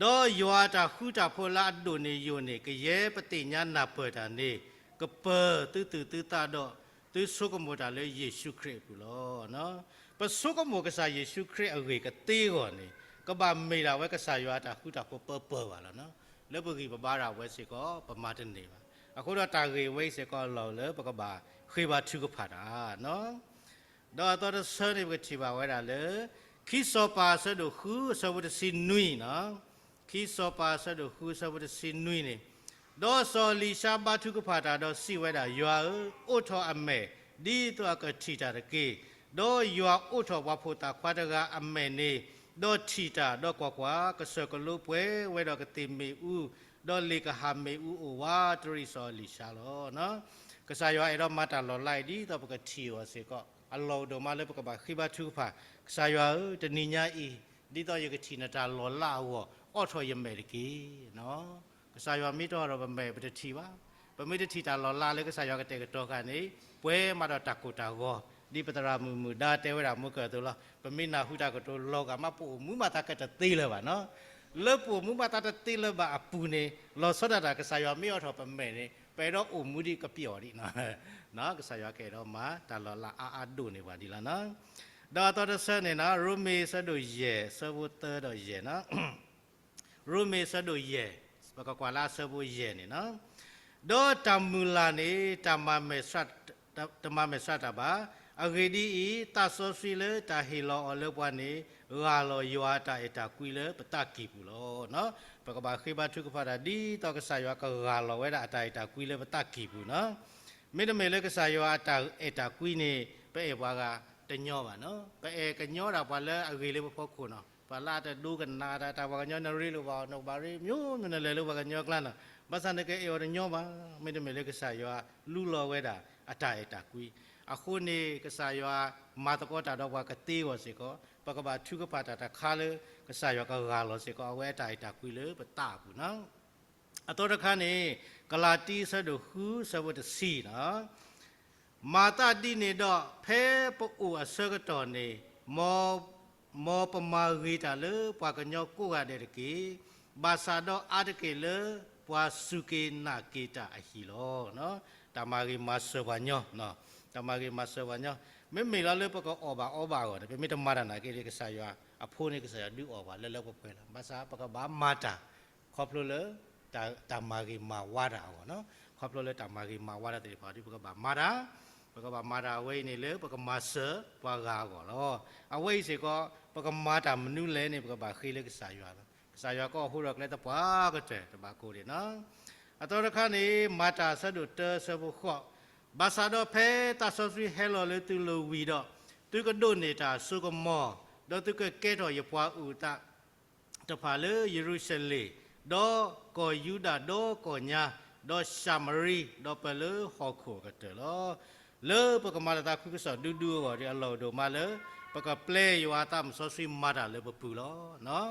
ဒီးယွၤအတၢ်ဃူတၢ်ဖိးလၢအဒိၣ်န့ၢ်ယိာ်န့ၣ် ကယဲၢ်ပသ့ၣ်ညါနၢ်ပၢၢ်တၢ်န့ၣ် ကပၢၤသုသူၣ်သုသးဒီး သုဆိကမိၣ်တၢ်လၢယ့ၣ်ၡူးခရံာ်အပူၤလီၤ. ပဆိကမိၣ်ကစၢ်ယ့ၣ်ၡူးခရံာ်အဂ့ၢ်ကသ့အဂီၢ်န့ၣ် ကဘၣ်မ့ၢ်ဒၣ်ဝဲကစၢ်ယွၤအတၢ်ဃူတၢ်ဖိးပၢပၢဘၣ်လီၤ. လၢပဂံၢ်ပဘါတၢ်ဝဲစ့ၢ်ကီး ပမၤတန့ၢ်ဘၣ်. အဃိဒီးတၢ်ဂ့ၢ်ဝဲအံၤစ့ၢ်ကီးအလီၢ်လၢပကဘၣ်ဃ့ဘါထုကဖၣ်တၢ် ဒီးအသီတဆၢန့ၣ် ပကထံၣ်ဘၣ်ဝဲဒၣ်လၢ ခံစီၤပၤ အဆၢဒိၣ်ဃု အဆၢဖိတဆံနွံနီၤ, ခံစီၤပၤ အဆၢဒိၣ်ဃု အဆၢဖိတဆံနွံန့ၣ်, ဒီးစီၤအလံၤၡါဘါထုကဖၣ်တၢ်ဒီးစံးဝဲဒၣ်, ယွၤဧၢ, အိးထီၣ်အမဲာ် ဒ်သိးအကထံၣ်တၢ်တက့ၢ်. ဒီးယွၤအိးထီၣ်ပှၤဖိသၣ်ခွါတဂၤအမဲာ်န့ၣ်, ဒီးထံၣ်တၢ်, ဒီးကွၢ်ကွၢ်, ကစၢၢ်ကလိပှဲၤဝဲဒီးကသ့ၣ်မ့ၣ်အူ, ဒီးလ့ၣ်ကဟၣ်မ့ၣ်အူအိၣ်ဝးတရံးစီၤအလံၤၡါလီၤ. ကစၢ်ယွၤအဲၣ်ဒိးမၤတၢ်လီၤလးအံၤ ဒ်သိးပကထံၣ်အီၤစ့ၢ်ကီး အလီၢ်အိၣ်ဒိၣ်မးလၢပကဘၣ်ဃ့ဘါထုကဖၣ်, ကစၢ်ယွၤဧၢ, တနံၤညါအံၤ ဒ်သိးယကထံၣ်နတၢ်လီၤလးအဂီၢ် အိးထီၣ်ယမဲာ်တက့ၢ်. ကစၢ်ယွၤမ့ၢ်တအိးထီၣ်ပမဲာ် ပတထံၣ်ဘၣ်. ပမ့ၢ်တထံၣ်တၢ်လီၤလးလၢကစၢ်ယွၤကတဲာ်ကတီၤဃာ်န့ၣ် ပှဲၤမးဒီးတၢ်ကိၢ်တၢ်ဂီၤ, ဒ်ပသရၣ်မုၣ်မုၣ်ဒါတဲဝဲဒၣ်မူကၢၢ်အသိးလီၤ. ပမ့ၢ်နၢ်ဟူတၢ်ကတိၤလီၤဂာ်မး ပအိၣ်မူမးသးကတသ့လၢၤဘၣ်နီၤ. လၢပအိၣ်မူမးသးတသ့လၢၤဘၣ်အပူၤန့ၣ် လီၤဆီဒၣ်တၢ် ကစၢ်ယွၤမ့ၢ်အိးထီၣ်ပမဲာ်န့ၣ် ပအဲၣ်ဒိးအိၣ်မူဒံးကပျီၣ်ဒံးနီၤ. ကစၢ်ယွၤကအဲၣ်ဒိးမၤတၢ်လီၤလးအါအါဒိၣ်န့ၢ်ပှၤဒ်လီၤနီၤ. ဒီးအသီတဆၢန့ၣ်နီၤ ရိမ့ၤအဆၢဒိၣ်ယဲၢ် အဆၢဖိသၢဒီးယဲၢ်နီၤ. ရိမ့ၤအဆၢဒိၣ်ယဲၢ်, ပကကွၢ်လၢအဆၢဖိယဲၢ်န့ၣ်နီၤ. ဒီးတၢ်မုၢ်လၢ်န့ၣ် တမၤမဲာ်, တမၤမဲာ်ဆှးတၢ်ဘၣ်. အဂ့ၢ်ဒ်အံၤ, သးစီဆှံလၢတၢ်ဟ့ၣ်လီၤအီၤလၢပှၤန့ၣ် ဂၢ်လီၤယွၤအတၢ်အဲၣ်တၢ်ကွံလၢပသးကံၢ်ပူၤလီၤ. ပကဘၣ်ဃ့ဘါထုကဖၣ်တၢ် ဒ်သိးကစၢ်ယွၤကဂၢ်လီၤဝဲဒၣ်အတၢ်အဲၣ်တၢ်ကွံလၢပသးကံၢ်ပူၤနီၤ. မ့တမ့ၢ်လၢကစၢ်ယွၤအတၢ်အဲၣ်တၢ်ကွံန့ၣ် ပအဲၣ်ပှၤဂၤတညီဘၣ်နီၤ. ပအဲၣ်ကညီဒၣ်ပှၤလၢအဂ့ၤလၢပဖီခိၣ်နီၤ. ပှၤလၢအတဒိကနၣ်တၢ် တၢ်ပှၤကညီနရ့လိာ်ဘၣ်အီၤ နကဘၣ်ရ့ မျိုးမျိုး နလဲၤလၢပှၤကညီအကျါနီၤ. ဘၣ်ဆၣ်နကအဲၣ်အီၤတညီဘၣ်. မ့တမ့ၢ်လၢကစၢ်ယွၤလူလီၤဝဲဒၣ်အတၢ်အဲၣ်တၢ်ကွံ. အဃိန့ၣ် ကစၢ်ယွၤမၤသကိးတၢ်ဒီးပှၤကသ့အဂီၢ်စ့ၢ်ကီး ပကဘၣ်ထုကဖၣ်တၢ်တခါလၢ ကစၢ်ယွၤကဂၢ်လီၤစ့ၢ်ကီး အဝဲအတၢ်အဲၣ်တၢ်ကွံလၢပသးအပူၤနီၤ. အသီတခါန့ၣ် ကလၤတံ အဆၢဒိၣ်ဃု အဆၢဖိတဆံနီၤ. မၤသးဒ်န့ၣ်ဒီး ဖဲပအိၣ်အဆၢကတီၢ်န့ၣ် မ်, မ်ပမၤဂ့ၤတၢ်လၢပှၤကညီကိးဂၤဒဲးတက့ၢ်. ဘၣ်ဆၣ်ဒီးအါတက့ၢ်လၢပှၤစူၢ်က့ၤနာ်က့ၤတၢ်အဟံၣ်လီၤ. တၢ်မၤဂ့ၤမၤစၢၤပှၤညီ, တၢ်မၤဂ့ၤမၤစၢၤပှၤညီ, မ့မ့ၢ်လီၤလၢပကအီၣ်ဘၣ်အီဘၣ်အဂီၢ်န့ၣ် ပမ့ၢ်တမၤတၢ်နာ်က့ဒီး ကစၢ်ယွၤအဖိန့ၣ် ကစၢ်ယွၤဒုးအီၣ်ပှၤလၢလၢပှဲၤပှဲၤလီၤ. ဘၣ်ဆၣ်ပကဘၣ်မၤတၢ် ခီဖျိလၢ တၢ်မၤဂ့ၤမၤဝါတၢ်အဂီၢ်နီၤ. ခီဖျိလၢတၢ်မၤဂ့ၤမၤဝါတၢ်သ့ၣ်တဖၣ်ဒီး ပကဘၣ်မၤတၢ်, ပကဘၣ်မၤတၢ်အဝဲအံၤန့ၣ်လၢပကမၤစၢၤပှၤဂၤအဂီၢ်လီၤ. အဝဲအံၤစ့ၢ်ကီး ပကမၤတၢ်မနုၤလဲၣ်န့ၣ် ပကဘၣ်ဃ့လၢကစၢ်ယွၤလီၤ. ကစၢ်ယွၤကအိၣ်ဃိဒီးကျဲသပှၢ်ကတၢၢ် တဘၣ်ကိၢ်ဒံးနီၤ. အသီတခါန့ၣ် မၤတၢ်အဆၢဒိၣ်တၢ အဆၢဖိဃိး, ဘၣ်ဆၣ်ဒီးဖဲသးစီဆှံဟဲလီၤလၢသုလိၤဝံၤဒီး သုကဒိးန့ၢ်တၢ်စိကမီၤ, ဒီးသုကကဲထီၣ်ယပှၤအုၣ်အသး တဖၣ်လၢယရူၤၡလ့ၣ်, ဒီးကီၢ်ယူဒၤ, ဒီးကီၢ်ညါ, ဒီးၡၤမရံ, ဒီးပၢၢ်လၢဟီၣ်ခိၣ်အကတၢၢ်လီၤ. လၢပကမၤလၢသးခုကစီၣ်ဒူဒူအဂီၢ်ဒီး အလီၢ်အိၣ်ဒိၣ်မးလၢ ပကပျဲယွၤအသးမုၣ်စီဆှံမၤတၢ်လၢပပူၤလီၤ.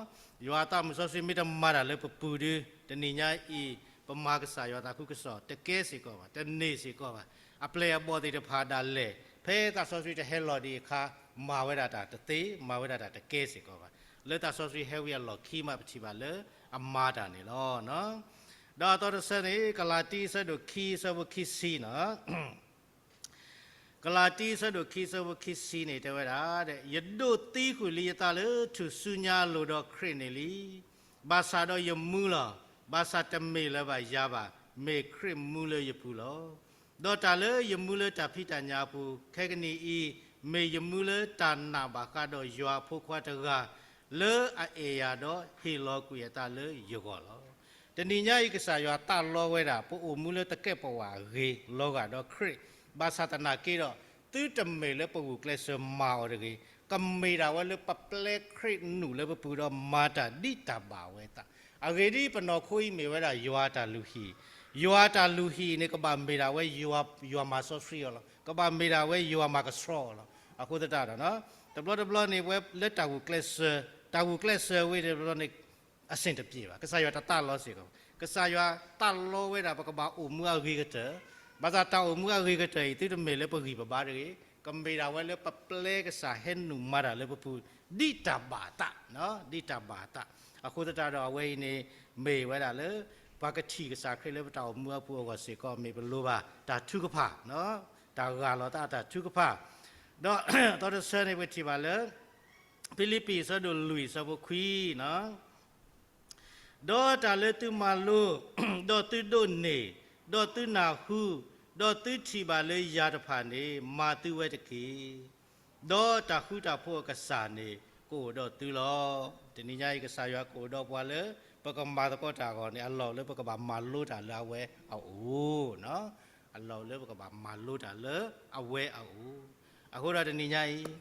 ယွၤအသးမုၣ်စီဆှံမ့ၢ်တမၤတၢ်လၢပပူၤဒီး တနံၤညါအံၤ ပမၤကစၢ်ယွၤသးခုကစီၣ်တကဲစ့ၢ်ကီးဘၣ်, တန့ၢ်စ့ၢ်ကီးဘၣ်. အပျဲၢ်အဘီၣ်သ့ၣ်တဖၣ်ဒၣ်လဲာ် ဖဲသးစီဆှံတဟဲလီၤဒံးအခါ မၤဝဲဒၣ်တၢ်တသ့, မၤဝဲဒၣ်တၢ်တကဲစ့ၢ်ကီးဘၣ်. လၢသးစီဆှံဟဲဝံၤအလီၢ်ခံမး ပထံၣ်ဘၣ်လၢအမၤတၢ်န့ၣ်လီၤ. ဒီးအသီတဆၢန့ၣ် ကလၤတံ အဆၢဒိၣ်ခံ အဆၢဖိခံဆံနီၤ. ကလၤတံ အဆၢဒိၣ်ခံ အဆၢဖိခံဆံန့ၣ် တဲဝဲဒၣ်, ယဒိးသံကွံာ်လံယသးလၢထူၣ်စုညါအလိၤဒီးခရံာ်န့ၣ်လံ. ဘၣ်ဆၣ်ဒီးယမူလီၤ. ဘၣ်ဆၣ်တမ့ၢ်လၢၤဘၣ်ယၤဘၣ်, မ့ၢ်ခရံာ်မူလၢယပူၤလီၤ. ဒီးတၢ်လၢယမူလၢတၢ်ဖံးတၢ်ညၣ်အပူၤ, ခဲကနံၣ်အံၤ, မ့ၢ်ယမူလၢတၢ်နာ်ဘၣ်ဃးဒီးယွၤအဖိခွါတဂၤ လၢအအဲၣ်ယၤဒီးဟ့ၣ်လီၤကွံာ်အသးလၢယဂီၢ်လီၤ. တနံၤညါအံၤ ကစၢ်ယွၤသးလီဝဲဒၣ် ပအိၣ်မူလၢသကဲးပဝးအဂ့ၤ လီၤဂာ်ဒီးခရံာ်, ဘၣ်ဆၣ်သနာ်က့ဒီး သုတမ့ၢ်လၢပဂုာ်ကျဲးစၢးမၤအီၤတဂ့ၤ, ကမ့ၢ်ဒၣ်ဝဲလၢပပျဲခရံာ်နုာ်လၢပပူၤဒီးမၤတၢ်ဒ်တၢ်ဘၣ်ဝဲအသး. အဂ့ၢ်ဒ်အံၤ, ပနီၢ်ခိအံၤမ့ၢ်ဝဲဒၣ်ယွၤအတၢ်လုၢ်ဟံၣ်, ယွၤအတၢ်လုၢ်ဟံၣ်န့ၣ် ကဘၣ်မ့ၢ်ဒၣ်ဝဲယွၤ, ယွၤမၤစီဆှံအီၤလီၤ. ကဘၣ်မ့ၢ်ဒၣ်ဝဲယွၤမၤကဆှီအီၤလီၤ. အဃိသတးဒီး တဘျီတဘျီန့ၣ် ပဝဲလၢတၢ်ဂုာ်ကျဲးစၢး, တၢ်ဂုာ်ကျဲးစၢးဝဲတဘျီန့ၣ် အဆင်တပြေဘၣ်. ကစၢ်ယွၤတသးလီစ့ၢ်ကီး. ကစၢ်ယွၤသးလီဝဲဒၣ် ပကဘၣ်အိၣ်မူအဂ့ၤကတၢၢ်, ဘၣ်ဆၣ်တၢ်အိၣ်မူအဂ့ၤကတၢၢ်အံၤ သုတမ့ၢ်လၢပဂံၢ်ပဘါတဂ့ၤ, ကမ့ၢ်ဒၣ်ဝဲလၢပပျဲကစၢ်ဟဲနုာ်မၤတၢ်လၢပပူၤ ဒ်တၢ်ဘၣ်အသး, ဒ်တၢ်ဘၣ်အသး. အဃိသတးဒီးအဝဲအံၤန့ၣ် မ့ၢ်ဝဲဒၣ်လၢ ပှၤကထံၣ်ကစၢ်ခရံာ်လၢပတၢ်အိၣ်မူအပူၤအဂီၢ်စ့ၢ်ကီး မ့ၢ်ပလိၣ်ဘၣ်တၢ်ထုကဖၣ်, တၢ်ဂၢ်လီၤသးတၢ်ထုကဖၣ်. ဒီးအသီတဆၢန့ၣ် ပထံၣ်ဘၣ်လၢ ဖံလံးပံၤ အဆၢဒိၣ်လွံၢ် အဆၢဖိခွံနီၤ. ဒီးတၢ်လၢသုမၤလိ, ဒီးသုဒိးန့ၢ်, ဒီးသုနၢ်ဟူ, ဒီးသုထံၣ်ဘၣ်လၢယၤတဖၣ်န့ၣ် မၤသုဝဲတက့ၢ်. ဒီးတၢ်ဃူတၢ်ဖိးအကစၢ်န့ၣ် ကအိၣ်ဒီးသုလီၤ. တနံၤညါအံၤ ကစၢ်ယွၤကအိၣ်ဒီးပှၤလၢ ပကမၤသကိးတၢ်အဂီၢ်န့ၣ် အလီၢ်လၢပကဘၣ်မၤလိတၢ်လၢအဝဲအအိၣ်, အလီၢ်လၢပကဘၣ်မၤလိတၢ်လၢအဝဲအအိၣ်. အဃိဒီးတနံၤညါအံၤ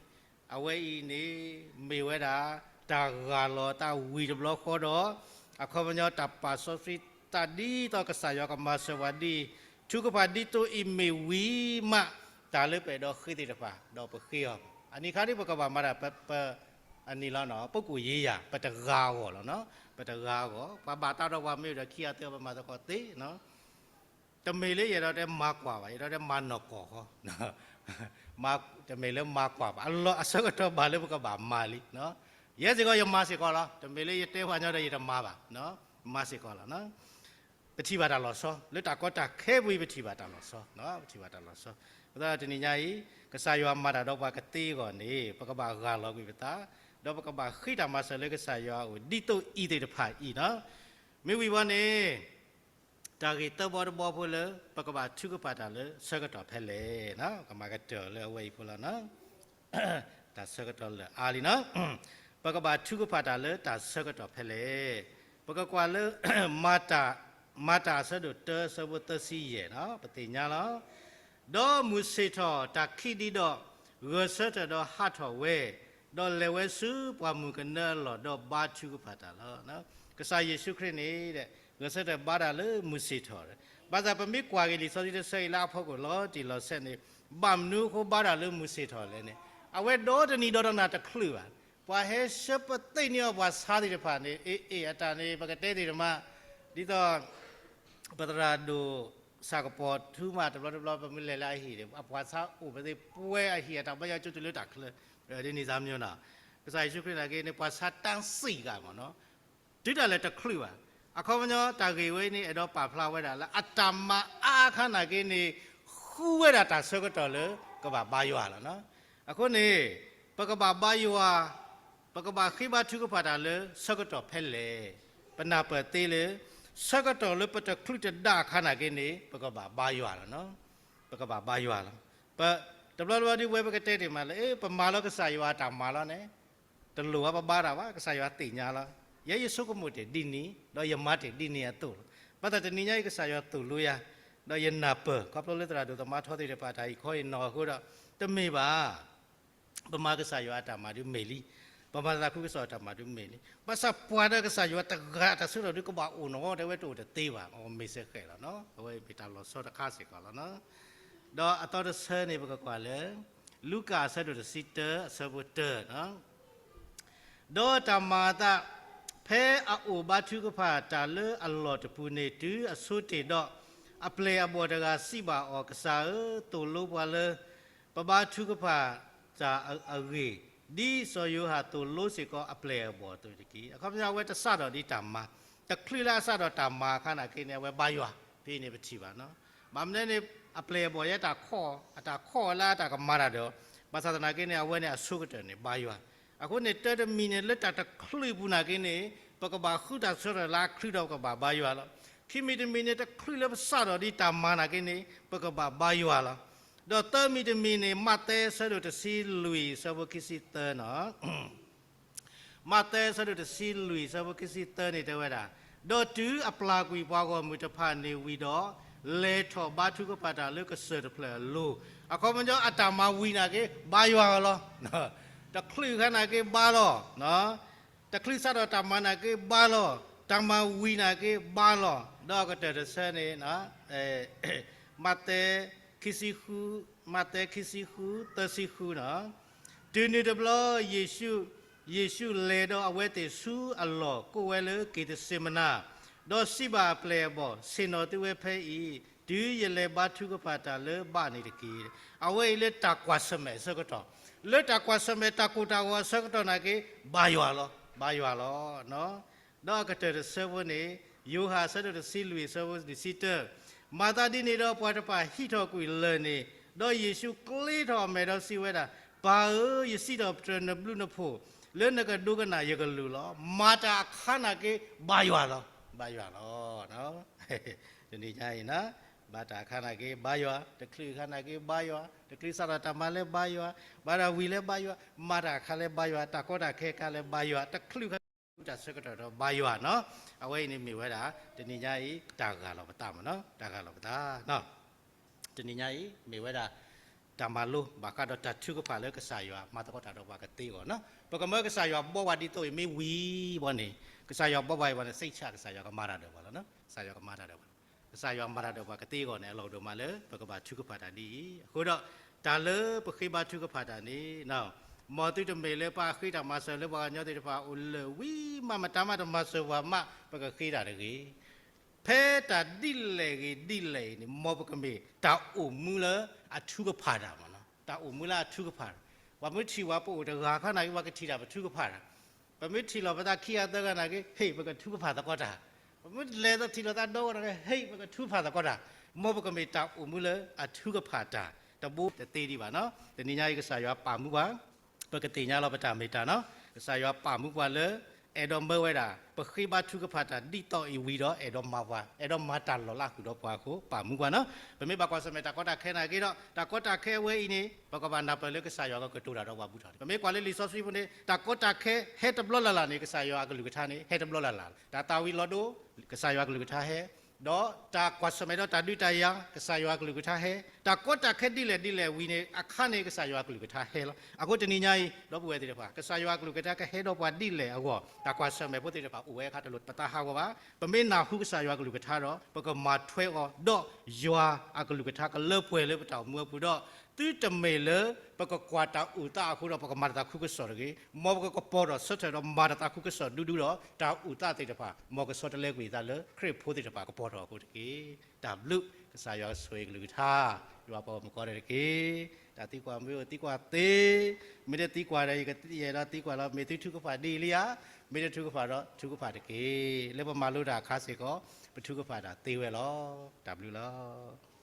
အဝဲအံၤန့ၣ် မ့ၢ်ဝဲဒၣ် တၢ်ဂၢ်လီၤသးဝံၤတဘျီဃီဒီး အခီပညီ တၢ်ပာ်စီဆှံတၢ်ဒ်သိးကစၢ်ယွၤကမၤစၢၤပှၤဒ်အံၤ, ထုကဖၣ်ဒ်သိးအံၤမ့ၢ်ဝံၤမး တၢ်လၢပအဲၣ်ဒိးဃ့သ့ၣ်တဖၣ် ဒီးပဃ့အီၤ. အနံၤခါဒ်ပကဘၣ်မၤတၢ်ပ, ပ, အနံၤလီၤနီၤ, ပကိၣ်ယ့ယၤ ပတဂၤအဂီၢ်လီၤနီၤ, ပတဂၤအဂီၢ်, ပှၤဘၣ်တၢ်ဒီးပှၤမ့ၢ်ဒီးခံဂၤသၢဂၤ ပမၤသကိးသ့နီၤ. တမ့ၢ်လၢယအဲၣ်ဒိးတဲမၤကွၢ်ဘၣ်, ယအဲၣ်ဒိးတဲမၤနီၢ်ကီၢ်ဃီ, တမ့ၢ်လၢမၤကွၢ်ဘၣ်, အလီၢ်အဆၢကတီၢ်ဘၣ်လၢပကဘၣ်မၤလံ. ယဲစ့ၢ်ကီးယမၤစ့ၢ်ကီးလီၤ, တမ့ၢ်လၢယတဲပှၤညီဒီးယတမၤဘၣ်, မၤစ့ၢ်ကီးလီၤ. ပထံၣ်ဘၣ်တၢ်လီၤဆီ, လၢတၢ်ကီတၢ်ခဲပူၤ ပထံၣ်ဘၣ်တၢ်လီၤဆီ, ပထံၣ်ဘၣ်တၢ်လီၤဆီ. အဃိသတးဒီးတနံၤညါအံၤ ကစၢ်ယွၤမၤတၢ်ဒီးပှၤကသ့အဂီၢ်န့ၣ် ပကဘၣ်ဂၢ်လီၤကွံာ်ပသး, ဒီးပကဘၣ်ဃ့တၢ်မၤစၢၤလၢကစၢ်ယွၤအအိၣ် ဒ်သိးအံၤသ့ၣ်တဖၣ်အံၤနီၤ. မ့ၢ်ဝံၤဝဲန့ၣ် တၢ်ဂ့ၢ်သၢဘီတဘီဖိလၢ ပကဘၣ်ထုကဖၣ်တၢ်လၢဆၢကတီၢ်ဖဲလဲၣ်, ကမၤကတၢၢ်လၢအဝဲအံၤဖိလီၤ. တၢ်ဆၢကတီၢ်လၢာ်အါလံနီၤ. ပကဘၣ်ထုကဖၣ်တၢ်လၢတၢ်ဆၢကတီၢ်ဖဲလဲၣ်. ပကကွၢ်လၢ မၤတၢ်, မၤတၢ်အဆၢဒိၣ်တၢ အဆၢဖိသၢဆံယဲၢ်နီၤ, ပသ့ၣ်ညါလီၤ. ဒီးမုၢ်ဆ့ၣ်ထီၣ်တၢ်ခံးဒံးဒီး, ဂဲၤဆၢထၢၣ်ဒီးဟးထီၣ်ဝဲ, ဒီးလဲၤဝဲဆူပှၢ်မုၢ်ကနၢအလီၢ် ဒီးဘါထုကဖၣ်တၢ်လီၤ. ကစၢ်ယ့ၣ်ၡူးခရံာ်န့ၣ် ဂဲၤဆၢထၢၣ်ဘါတၢ်လၢမုၢ်ဆ့ၣ်ထီၣ်, ဘၣ်ဆၣ်ပမ့ၢ်ကွၢ်က့ၤလံာ်စီဆှံတဆၢအံၤလၢအဖီခိၣ်လီၤတံၢ်လီၤဆဲးန့ၣ်, ဘၣ်မနုၤအဃိဘါတၢ်လၢမုၢ်ဆ့ၣ်ထီၣ်လဲၣ်န့ၣ်, အဝဲဒီတနံၤဒီတနၤတချုးဘၣ်. ပှၤဟဲဆှၢပသ့ၣ်န့ၢ်အီၤပှၤဆါသ့ၣ်တဖၣ်န့ၣ်, အ့ၣ် အ့ၣ် အတၢ်န့ၣ် ပကတဲသ့ၣ်တမး, ဒ်သိး ပသရၣ်ဒိၣ် ဆၣ်ကပီၤထူမး တဘျီတဘျီ ပမ့ၢ်လဲၤလၢအဟံၣ်န့ၣ် အပှၤဆါအိၣ်ဖဲသ့ၣ်ပှဲၤအဟံၣ် အတၢ်ဘါယွၤကၠိတုၤလၢတၢ်ချၢ, ဒ်န့ၣ်သးမၠိနီၤ. ကစၢ်ယ့ၣ်ၡူးခရံာ်နာ်က့န့ၣ် ပှၤဆါတၢ်စံၣ်ဂၤမ့ၢ်နီၤ, တုၤဒၣ်လဲာ်တချုးဘၣ်. အခီပညီ တၢ်ဂ့ၢ်ဝဲန့ၣ် အဲၣ်ဒိးပာ်ဖျါဝဲဒၣ်လၢ အတၢ်မၤအါအခါနာ်က့န့ၣ် ဃုဝဲဒၣ်တၢ်ဆၢကတီၢ်လၢ ကဘၣ်ဘါယွၤလီၤ. အဃိန့ၣ် ပကဘၣ်ဘါယွၤ ပကဘၣ်ဃ့ဘါထုကဖၣ်တၢ်လၢဆၢကတီၢ်ဖဲလဲၣ်. ပနၢ်ပၢၢ်သ့လၢ ဆၢကတီၢ်လၢပတချုးတဒါအခါနာ်က့န့ၣ် ပကဘၣ်ဘါယွၤလီၤ. ပကဘၣ်ဘါယွၤလီၤ. ပ, တဘျီတဘျီဒ်ဝဲပကတဲတ့ၢ်မးလၢ ပမၤလီၤကစၢ်ယွၤအတၢ်မၤလီၤန့ၣ်, တလိၣ်ဝဲပဘါတၢ်ဘၣ်, ကစၢ်ယွၤသ့ၣ်ညါလီၤ. ယဲယဆိကမိၣ်တ့ၢ်ဒ်န့ၣ်, ဒီးယမၤတ့ၢ်ဒ်န့ၣ်အသိးလီၤ. ဘၣ်ဆၣ်တနံၤညါအံၤ ကစၢ်ယွၤသိၣ်လိယၤ, ဒီးယနၢ်ပၢၢ် ခီဖျိလၢသရၣ်ဒိၣ်သမါထီသ့ၣ်တဖၣ်တၢ်အံၤခီအံၤနီၤအဃိဒီး, တမ့ၢ်ဘၣ်. ပမၤကစၢ်ယွၤအတၢ်မၤဒုးမ့ၢ်လံ, ပမၤသးခုကစီၣ်အတၢ်မၤဒုးမ့ၢ်လံ. ဘၣ်ဆၣ်ပှၤဒီးကစၢ်ယွၤတဂၤအတၢ်ဆၢကတီၢ်ဒုးကဘၣ်အိၣ်နီၤ တဲဝဲတအိၣ်တသ့ဘၣ်, အမ့ၢ်စ့ၢ်ကီးလီၤနီၤ. အဝဲမ့ၢ်တၢ်လီၤဆီတခါစ့ၢ်ကီးလီၤနီၤ. ဒီးအသီတဆၢန့ၣ် ပကကွၢ်လၢ လူၤကၣ်အဆၢဒိၣ်တဆံတၢ အဆၢဖိတၢနီၤ. ဒီးတၢ်မၤအသး ဖဲအအိၣ်ဘါထုကဖၣ်တၢ်လၢအလီၢ်တပူၤန့ၣ် တုၤအဆိတ့ၢ်ဒီး, အပျဲၢ်အဘီၣ်တဂၤစံးဘၣ်အီၤ, ကစၢ်ဧၢ, သိၣ်လိပှၤလၢ ပဘါထုကဖၣ်တၢ်အဂ့ၢ်, ဒ်စီၤယိၤဟၣ်သိၣ်လိစ့ၢ်ကီးအပျဲၢ်အဘီၣ်အသိးတက့ၢ်. အခီပညီ အဝဲတစးထီၣ်ဒ်တၢ်မၤ တချုးလၢအစးထီၣ်တၢ်မၤအခါနာ်က့န့ၣ် အဝဲဘါယွၤ, ဖဲအံၤန့ၣ်ပထံၣ်ဘၣ်နီၤ. ဘၣ်မနုၤန့ၣ် အပျဲၢ်အဘီၣ်ယဲတၢ်ခီၣ်, အတၢ်ခီၣ်ဝဲလၢအတၢ်ကမၤတၢ်ဒီး, ဘၣ်ဆၣ်သနာ်က့န့ၣ် အဝဲန့ၣ်အဆိကတၢၢ်န့ၣ် ဘါယွၤ. အဃိန့ၣ် တၢတမံၤန့ၣ် လၢတၢ်တချုးပူၤနာ်က့န့ၣ် ပကဘၣ်ဃုတၢ်ဆၢထၢၣ်လၢအချုးဒီးပကဘၣ်ဘါယွၤလီၤ. ခံမံၤတမံၤန့ၣ် တချုးလၢပစးထီၣ်ဒံးတၢ်မၤနာ်က့န့ၣ် ပကဘၣ်ဘါယွၤလီၤ. ဒီးသၢမံၤတမံၤန့ၣ် မးသဲအဆၢဒိၣ်တဆံလွံၢ်အဆၢဖိခံဆံသၢနီၤ. မးသဲအဆၢဒိၣ်တဆံလွံၢ်အဆၢဖိခံဆံသၢန့ၣ် တဲဝဲဒၣ်, ဒီးတုၤအပျၢ်ကွံာ်ပှၤဂီၢ်မုၢ်တဖၣ်န့ၣ်ဝံၤဒီး, လဲၤထီၣ်ဘါထုကဖၣ်တၢ်လၢကစၢၢ်တဖျၢၣ်အလိၤ, အခီပညီအတၢ်မၤဝံၤနာ်က့ ဘါယွၤအီၤလီၤ. တချုးခါနာ်က့ဘါလီၤ. တချုးစးထီၣ်တၢ်မၤနာ်က့ဘါလီၤ. တၢ်မၤဝံၤနာ်က့ဘါလီၤ. ဒီးအကတၢၢ်တဆၢန့ၣ် မးသဲ ခံဆံဃု, မးသဲခံဆံဃု သၢဆံဃုနီၤ. တုၤနုၤတဘျီ ယ့ၣ်ၡူး, ယ့ၣ်ၡူးလဲၤဒီးအဝဲသ့ၣ်ဆူအလီၢ်ကိးဝဲလၢက့းသစ့မနၤ, ဒီးစံးဘၣ်အပျဲၢ်အဘီၣ်, ဆ့ၣ်နီၤသုဝဲဖဲအံၤ, တုၤယလဲၤဘါထုကဖၣ်တၢ်လၢဘးန့ၣ်တက့ၢ်. အဝဲအံၤလၢတၢ်ကွၢ်ဆၢၣ်မဲာ်အဆၢကတီၢ်, လၢတၢ်ကွၢ်ဆၢၣ်မဲာ်တၢ်ကိၢ်တၢ်ဂီၤအဆၢကတီၢ်နာ်က့ ဘါယွၤလီၤ, ဘါယွၤလီၤ. ဒီးအကတၢၢ်တဆၢဖိန့ၣ် ယိၤဟၣ်အဆၢဒိၣ်တဆံလွံၢ်အဆၢဖိတဆံတၢ, မၤသးဒ်န့ၣ်ဒီး ပှၤတဖၣ်ဟံးထီၣ်ကွံာ်လၢၢ်န့ၣ်, ဒီးယ့ၣ်ၡူးကျ့ထီၣ်အမဲာ်ဒီးစံးဝဲဒၣ်, ပၢ်ဧၢ, ယစံးထီၣ်ပတြၢၤနဘျုးနဖှိၣ်, လၢနကဒိကနၣ်ယကလုၢ်လီၤ. မၤတၢ်အခါနာ်က့ ဘါယွၤလီၤ, ဘါယွၤလီၤ. တနံၤညါအံၤ မၤတၢ်အခါနာ်က့ဘါယွၤ, တချုးအခါနာ်က့ဘါယွၤ, တချုးစးထီၣ်တၢ်မၤလၢဘါယွၤ, ဘါတၢ်ဝံၤလၢဘါယွၤ, မၤတၢ်အခါလၢဘါယွၤ, တၢ်ကီတၢ်ခဲအခါလၢဘါယွၤ, တချုးခါ တၢ်ဆၢကတီၢ်ဒီးဘါယွၤနီၤ. အဝဲအံၤန့ၣ်မ့ၢ်ဝဲဒၣ် တနံၤညါအံၤ တၢ်ဂၢ်လီၤပသးမ့ၢ်နီၤ, တၢ်ဂၢ်လီၤပသး. တနံၤညါအံၤ မ့ၢ်ဝဲဒၣ် တၢ်မၤလိဘၣ်ဃးဒီးတၢ်ထုကဖၣ်လၢကစၢ်ယွၤမၤသကိးတၢ်ဒီးပှၤကသ့အဂီၢ်နီၤ. ပကမၢကစၢ်ယွၤဘီဝါဒ်သိးအံၤမ့ၢ်ဝံၤဘီန့ၣ်, ကစၢ်ယွၤဘီဝါအံၤဘီန့ၣ် စိတ်ချ ကစၢ်ယွၤကမၤတၢ်ဒီးပှၤလီၤနီၤ, ကစၢ်ယွၤကမၤတၢ်ဒီးပှၤ ကစၢ်ယွၤမၤတၢ်ဒီးပှၤကသ့အဂီၢ်န့ၣ် အလီၢ်အိၣ်ဒိၣ်မးလၢ ပကဘၣ်ထုကဖၣ်တၢ်ဒ်အံၤ. အဃိဒီး တၢ်လၢပဃ့ဘါထုကဖၣ်တၢ်န့ၣ်, မ်သုတမ့ၢ်လၢပဃ့တၢ်မၤစၢၤလၢပှၤကညီသ့ၣ်တဖၣ်အိၣ်လၢာ်ဝံၤမး မတၤမးတမၤစၢၤပှၤမး ပကဃ့တၢ်တဂ့ၤ. ဖဲတၢ်ဒ်လဲၣ်ဂ့ၤဒ်လဲၣ်အံၤန့ၣ် မ်ပကမ့ၢ်တၢ်အိၣ်မူလၢအထုကဖၣ်တၢ်မ့ၢ်နီၤ, တၢ်အိၣ်မူလၢအထုကဖၣ်တၢ်. ပှၤမ့ၢ်ထံၣ်ပှၤပအိၣ်တဂၤအခါနာ်က့ ပှၤကထံၣ်တၢ်ပထုကဖၣ်တၢ် ပမ့ၢ်ထံၣ်လီၤပသးခံဂၤသၢဂၤနာ်က့ ဟ့ၣ် ပကထုကဖၣ်သကိးတၢ်, ပမ့ၢ်လဲၤထံၣ်လီၤသးဒီဂီၢ်နာ်က့ ဟ့ၣ် ပကထုကဖၣ်သကိးတၢ်, မ်ပကမ့ၢ်တၢ်အိၣ်မူလၢအထုကဖၣ်တၢ် တဘိတသ့ဒံးဘၣ်နီၤ. တနံၤညါအံၤ ကစၢ်ယွၤပာ်မူပှၤ, ပကသ့ၣ်ညါလီၤပတၢ်မ့ၢ်တၢ်နီၤ. ကစၢ်ယွၤပာ်မူပှၤလၢ အဲၣ်ဒိးမၢဝဲဒၣ် ပဃ့ဘါထုကဖၣ်တၢ်ဒ်သိးအံၤဝံၤဒီး အဲၣ်ဒိးမၤပှၤ, အဲၣ်ဒိးမၤတၢ်လီၤလၢအဃုာ်ဒီးပှၤအဃိ ပာ်မူပှၤနီၤ. ပမ့ၢ်ဘၣ်ကွၢ်ဆၢၣ်မဲာ်တၢ်ကီတၢ်ခဲနာ်က့ဒီး တၢ်ကီတၢ်ခဲအဝဲအံၤန့ၣ် ပကဘၣ်နၢ်ပၢၢ်လၢကစၢ်ယွၤကကတိၤတၢ်ဒီးပှၤဘူးထီၣ်န့ၣ်. ပမ့ၢ်ကွၢ်လၢလံာ်စီဆှံပူၤန့ၣ် တၢ်ကီတၢ်ခဲဟဲတဘျီလၢ်လၢ်န့ၣ် ကစၢ်ယွၤအကလုၢ်ကထါန့ၣ် ဟဲတဘျီလၢ်လၢ်လီၤ. တၢ်သၣ်ဝံၤလီၤဒိ ကစၢ်ယွၤအကလုၢ်ကထါဟဲ, ဒီးတၢ်ကွၢ်ဆၢၣ်မဲာ်ဒီးတၢ်ဒုးတၢ်ယၤ ကစၢ်ယွၤအကလုၢ်ကထါဟဲ, တၢ်ကီတၢ်ခဲဒ်လဲၣ်ဒ်လဲၣ်ဝံၤန့ၣ် အခါန့ၣ် ကစၢ်ယွၤအကလုၢ်ကထါဟဲလီၤ. အဃိတနံၤညါအံၤ ဒီပုၢ်ဝဲၢ်သ့ၣ်တဖၣ် ကစၢ်ယွၤအကလုၢ်ကထါကဟဲဒီးပှၤဒ်လဲၣ်အဂီၢ် တၢ်ကွၢ်ဆၢၣ်မဲာ်ဖိသ့ၣ်တဖၣ်အိၣ်ဝဲအခါတလိၣ် ပသးဟးဂီၤဘၣ်. ပမ့ၢ်နၢ်ဟူကစၢ်ယွၤအကလုၢ်ကထါဒီး ပကမၤထွဲအီၤ ဒီးယွၤအကလုၢ်ကထါကလၢပှဲၤလၢပတၢ်အိၣ်မူအပူၤဒီး သုတမ့ၢ်လၢ ပကကွၢ်တၢ်အုၣ်သးအဃိဒီး ပကမၤတၢ်သးခုကစီၣ်တဂ့ၤ. မ်ပကကပီၤထီၣ်ဆၢထၢၣ်ဒီးမၤတၢ်သးခုကစီၣ်ဒူဒူဒီး တၢ်အုၣ်သးသ့ၣ်တဖၣ် မ်ကဆီတလဲကွံာ်အသးလၢခရံာ်ဖိသ့ၣ်တဖၣ်ကပီၤထီၣ်အဃိတက့ၢ်. တၢ်ဘျုး ကစၢ်ယွၤကဆိၣ်ဂ့ၤကလုၢ်ကထါ ယွၤပှၤဂီၢ်မုၢ်ကိးဂၤဒဲးတက့ၢ်. တၢ်သံကွၢ်မ့ၢ်အိၣ်သံကွၢ်သ့, မ့ၢ်တသံကွၢ်ဒီး ယကယအဲၣ်ဒိးသံကွၢ်လီၤ. မ့ၢ်သုထုကဖၣ်ဒ်အံၤလံဧါ. မ့ၢ်တထုကဖၣ်ဒီး ထုကဖၣ်တက့ၢ်. လၢပမၤလိတၢ်အခါစ့ၢ်ကီး ပထုကဖၣ်တၢ်သ့ဝဲလီၤ. တၢ်ဘျုးလီၤ.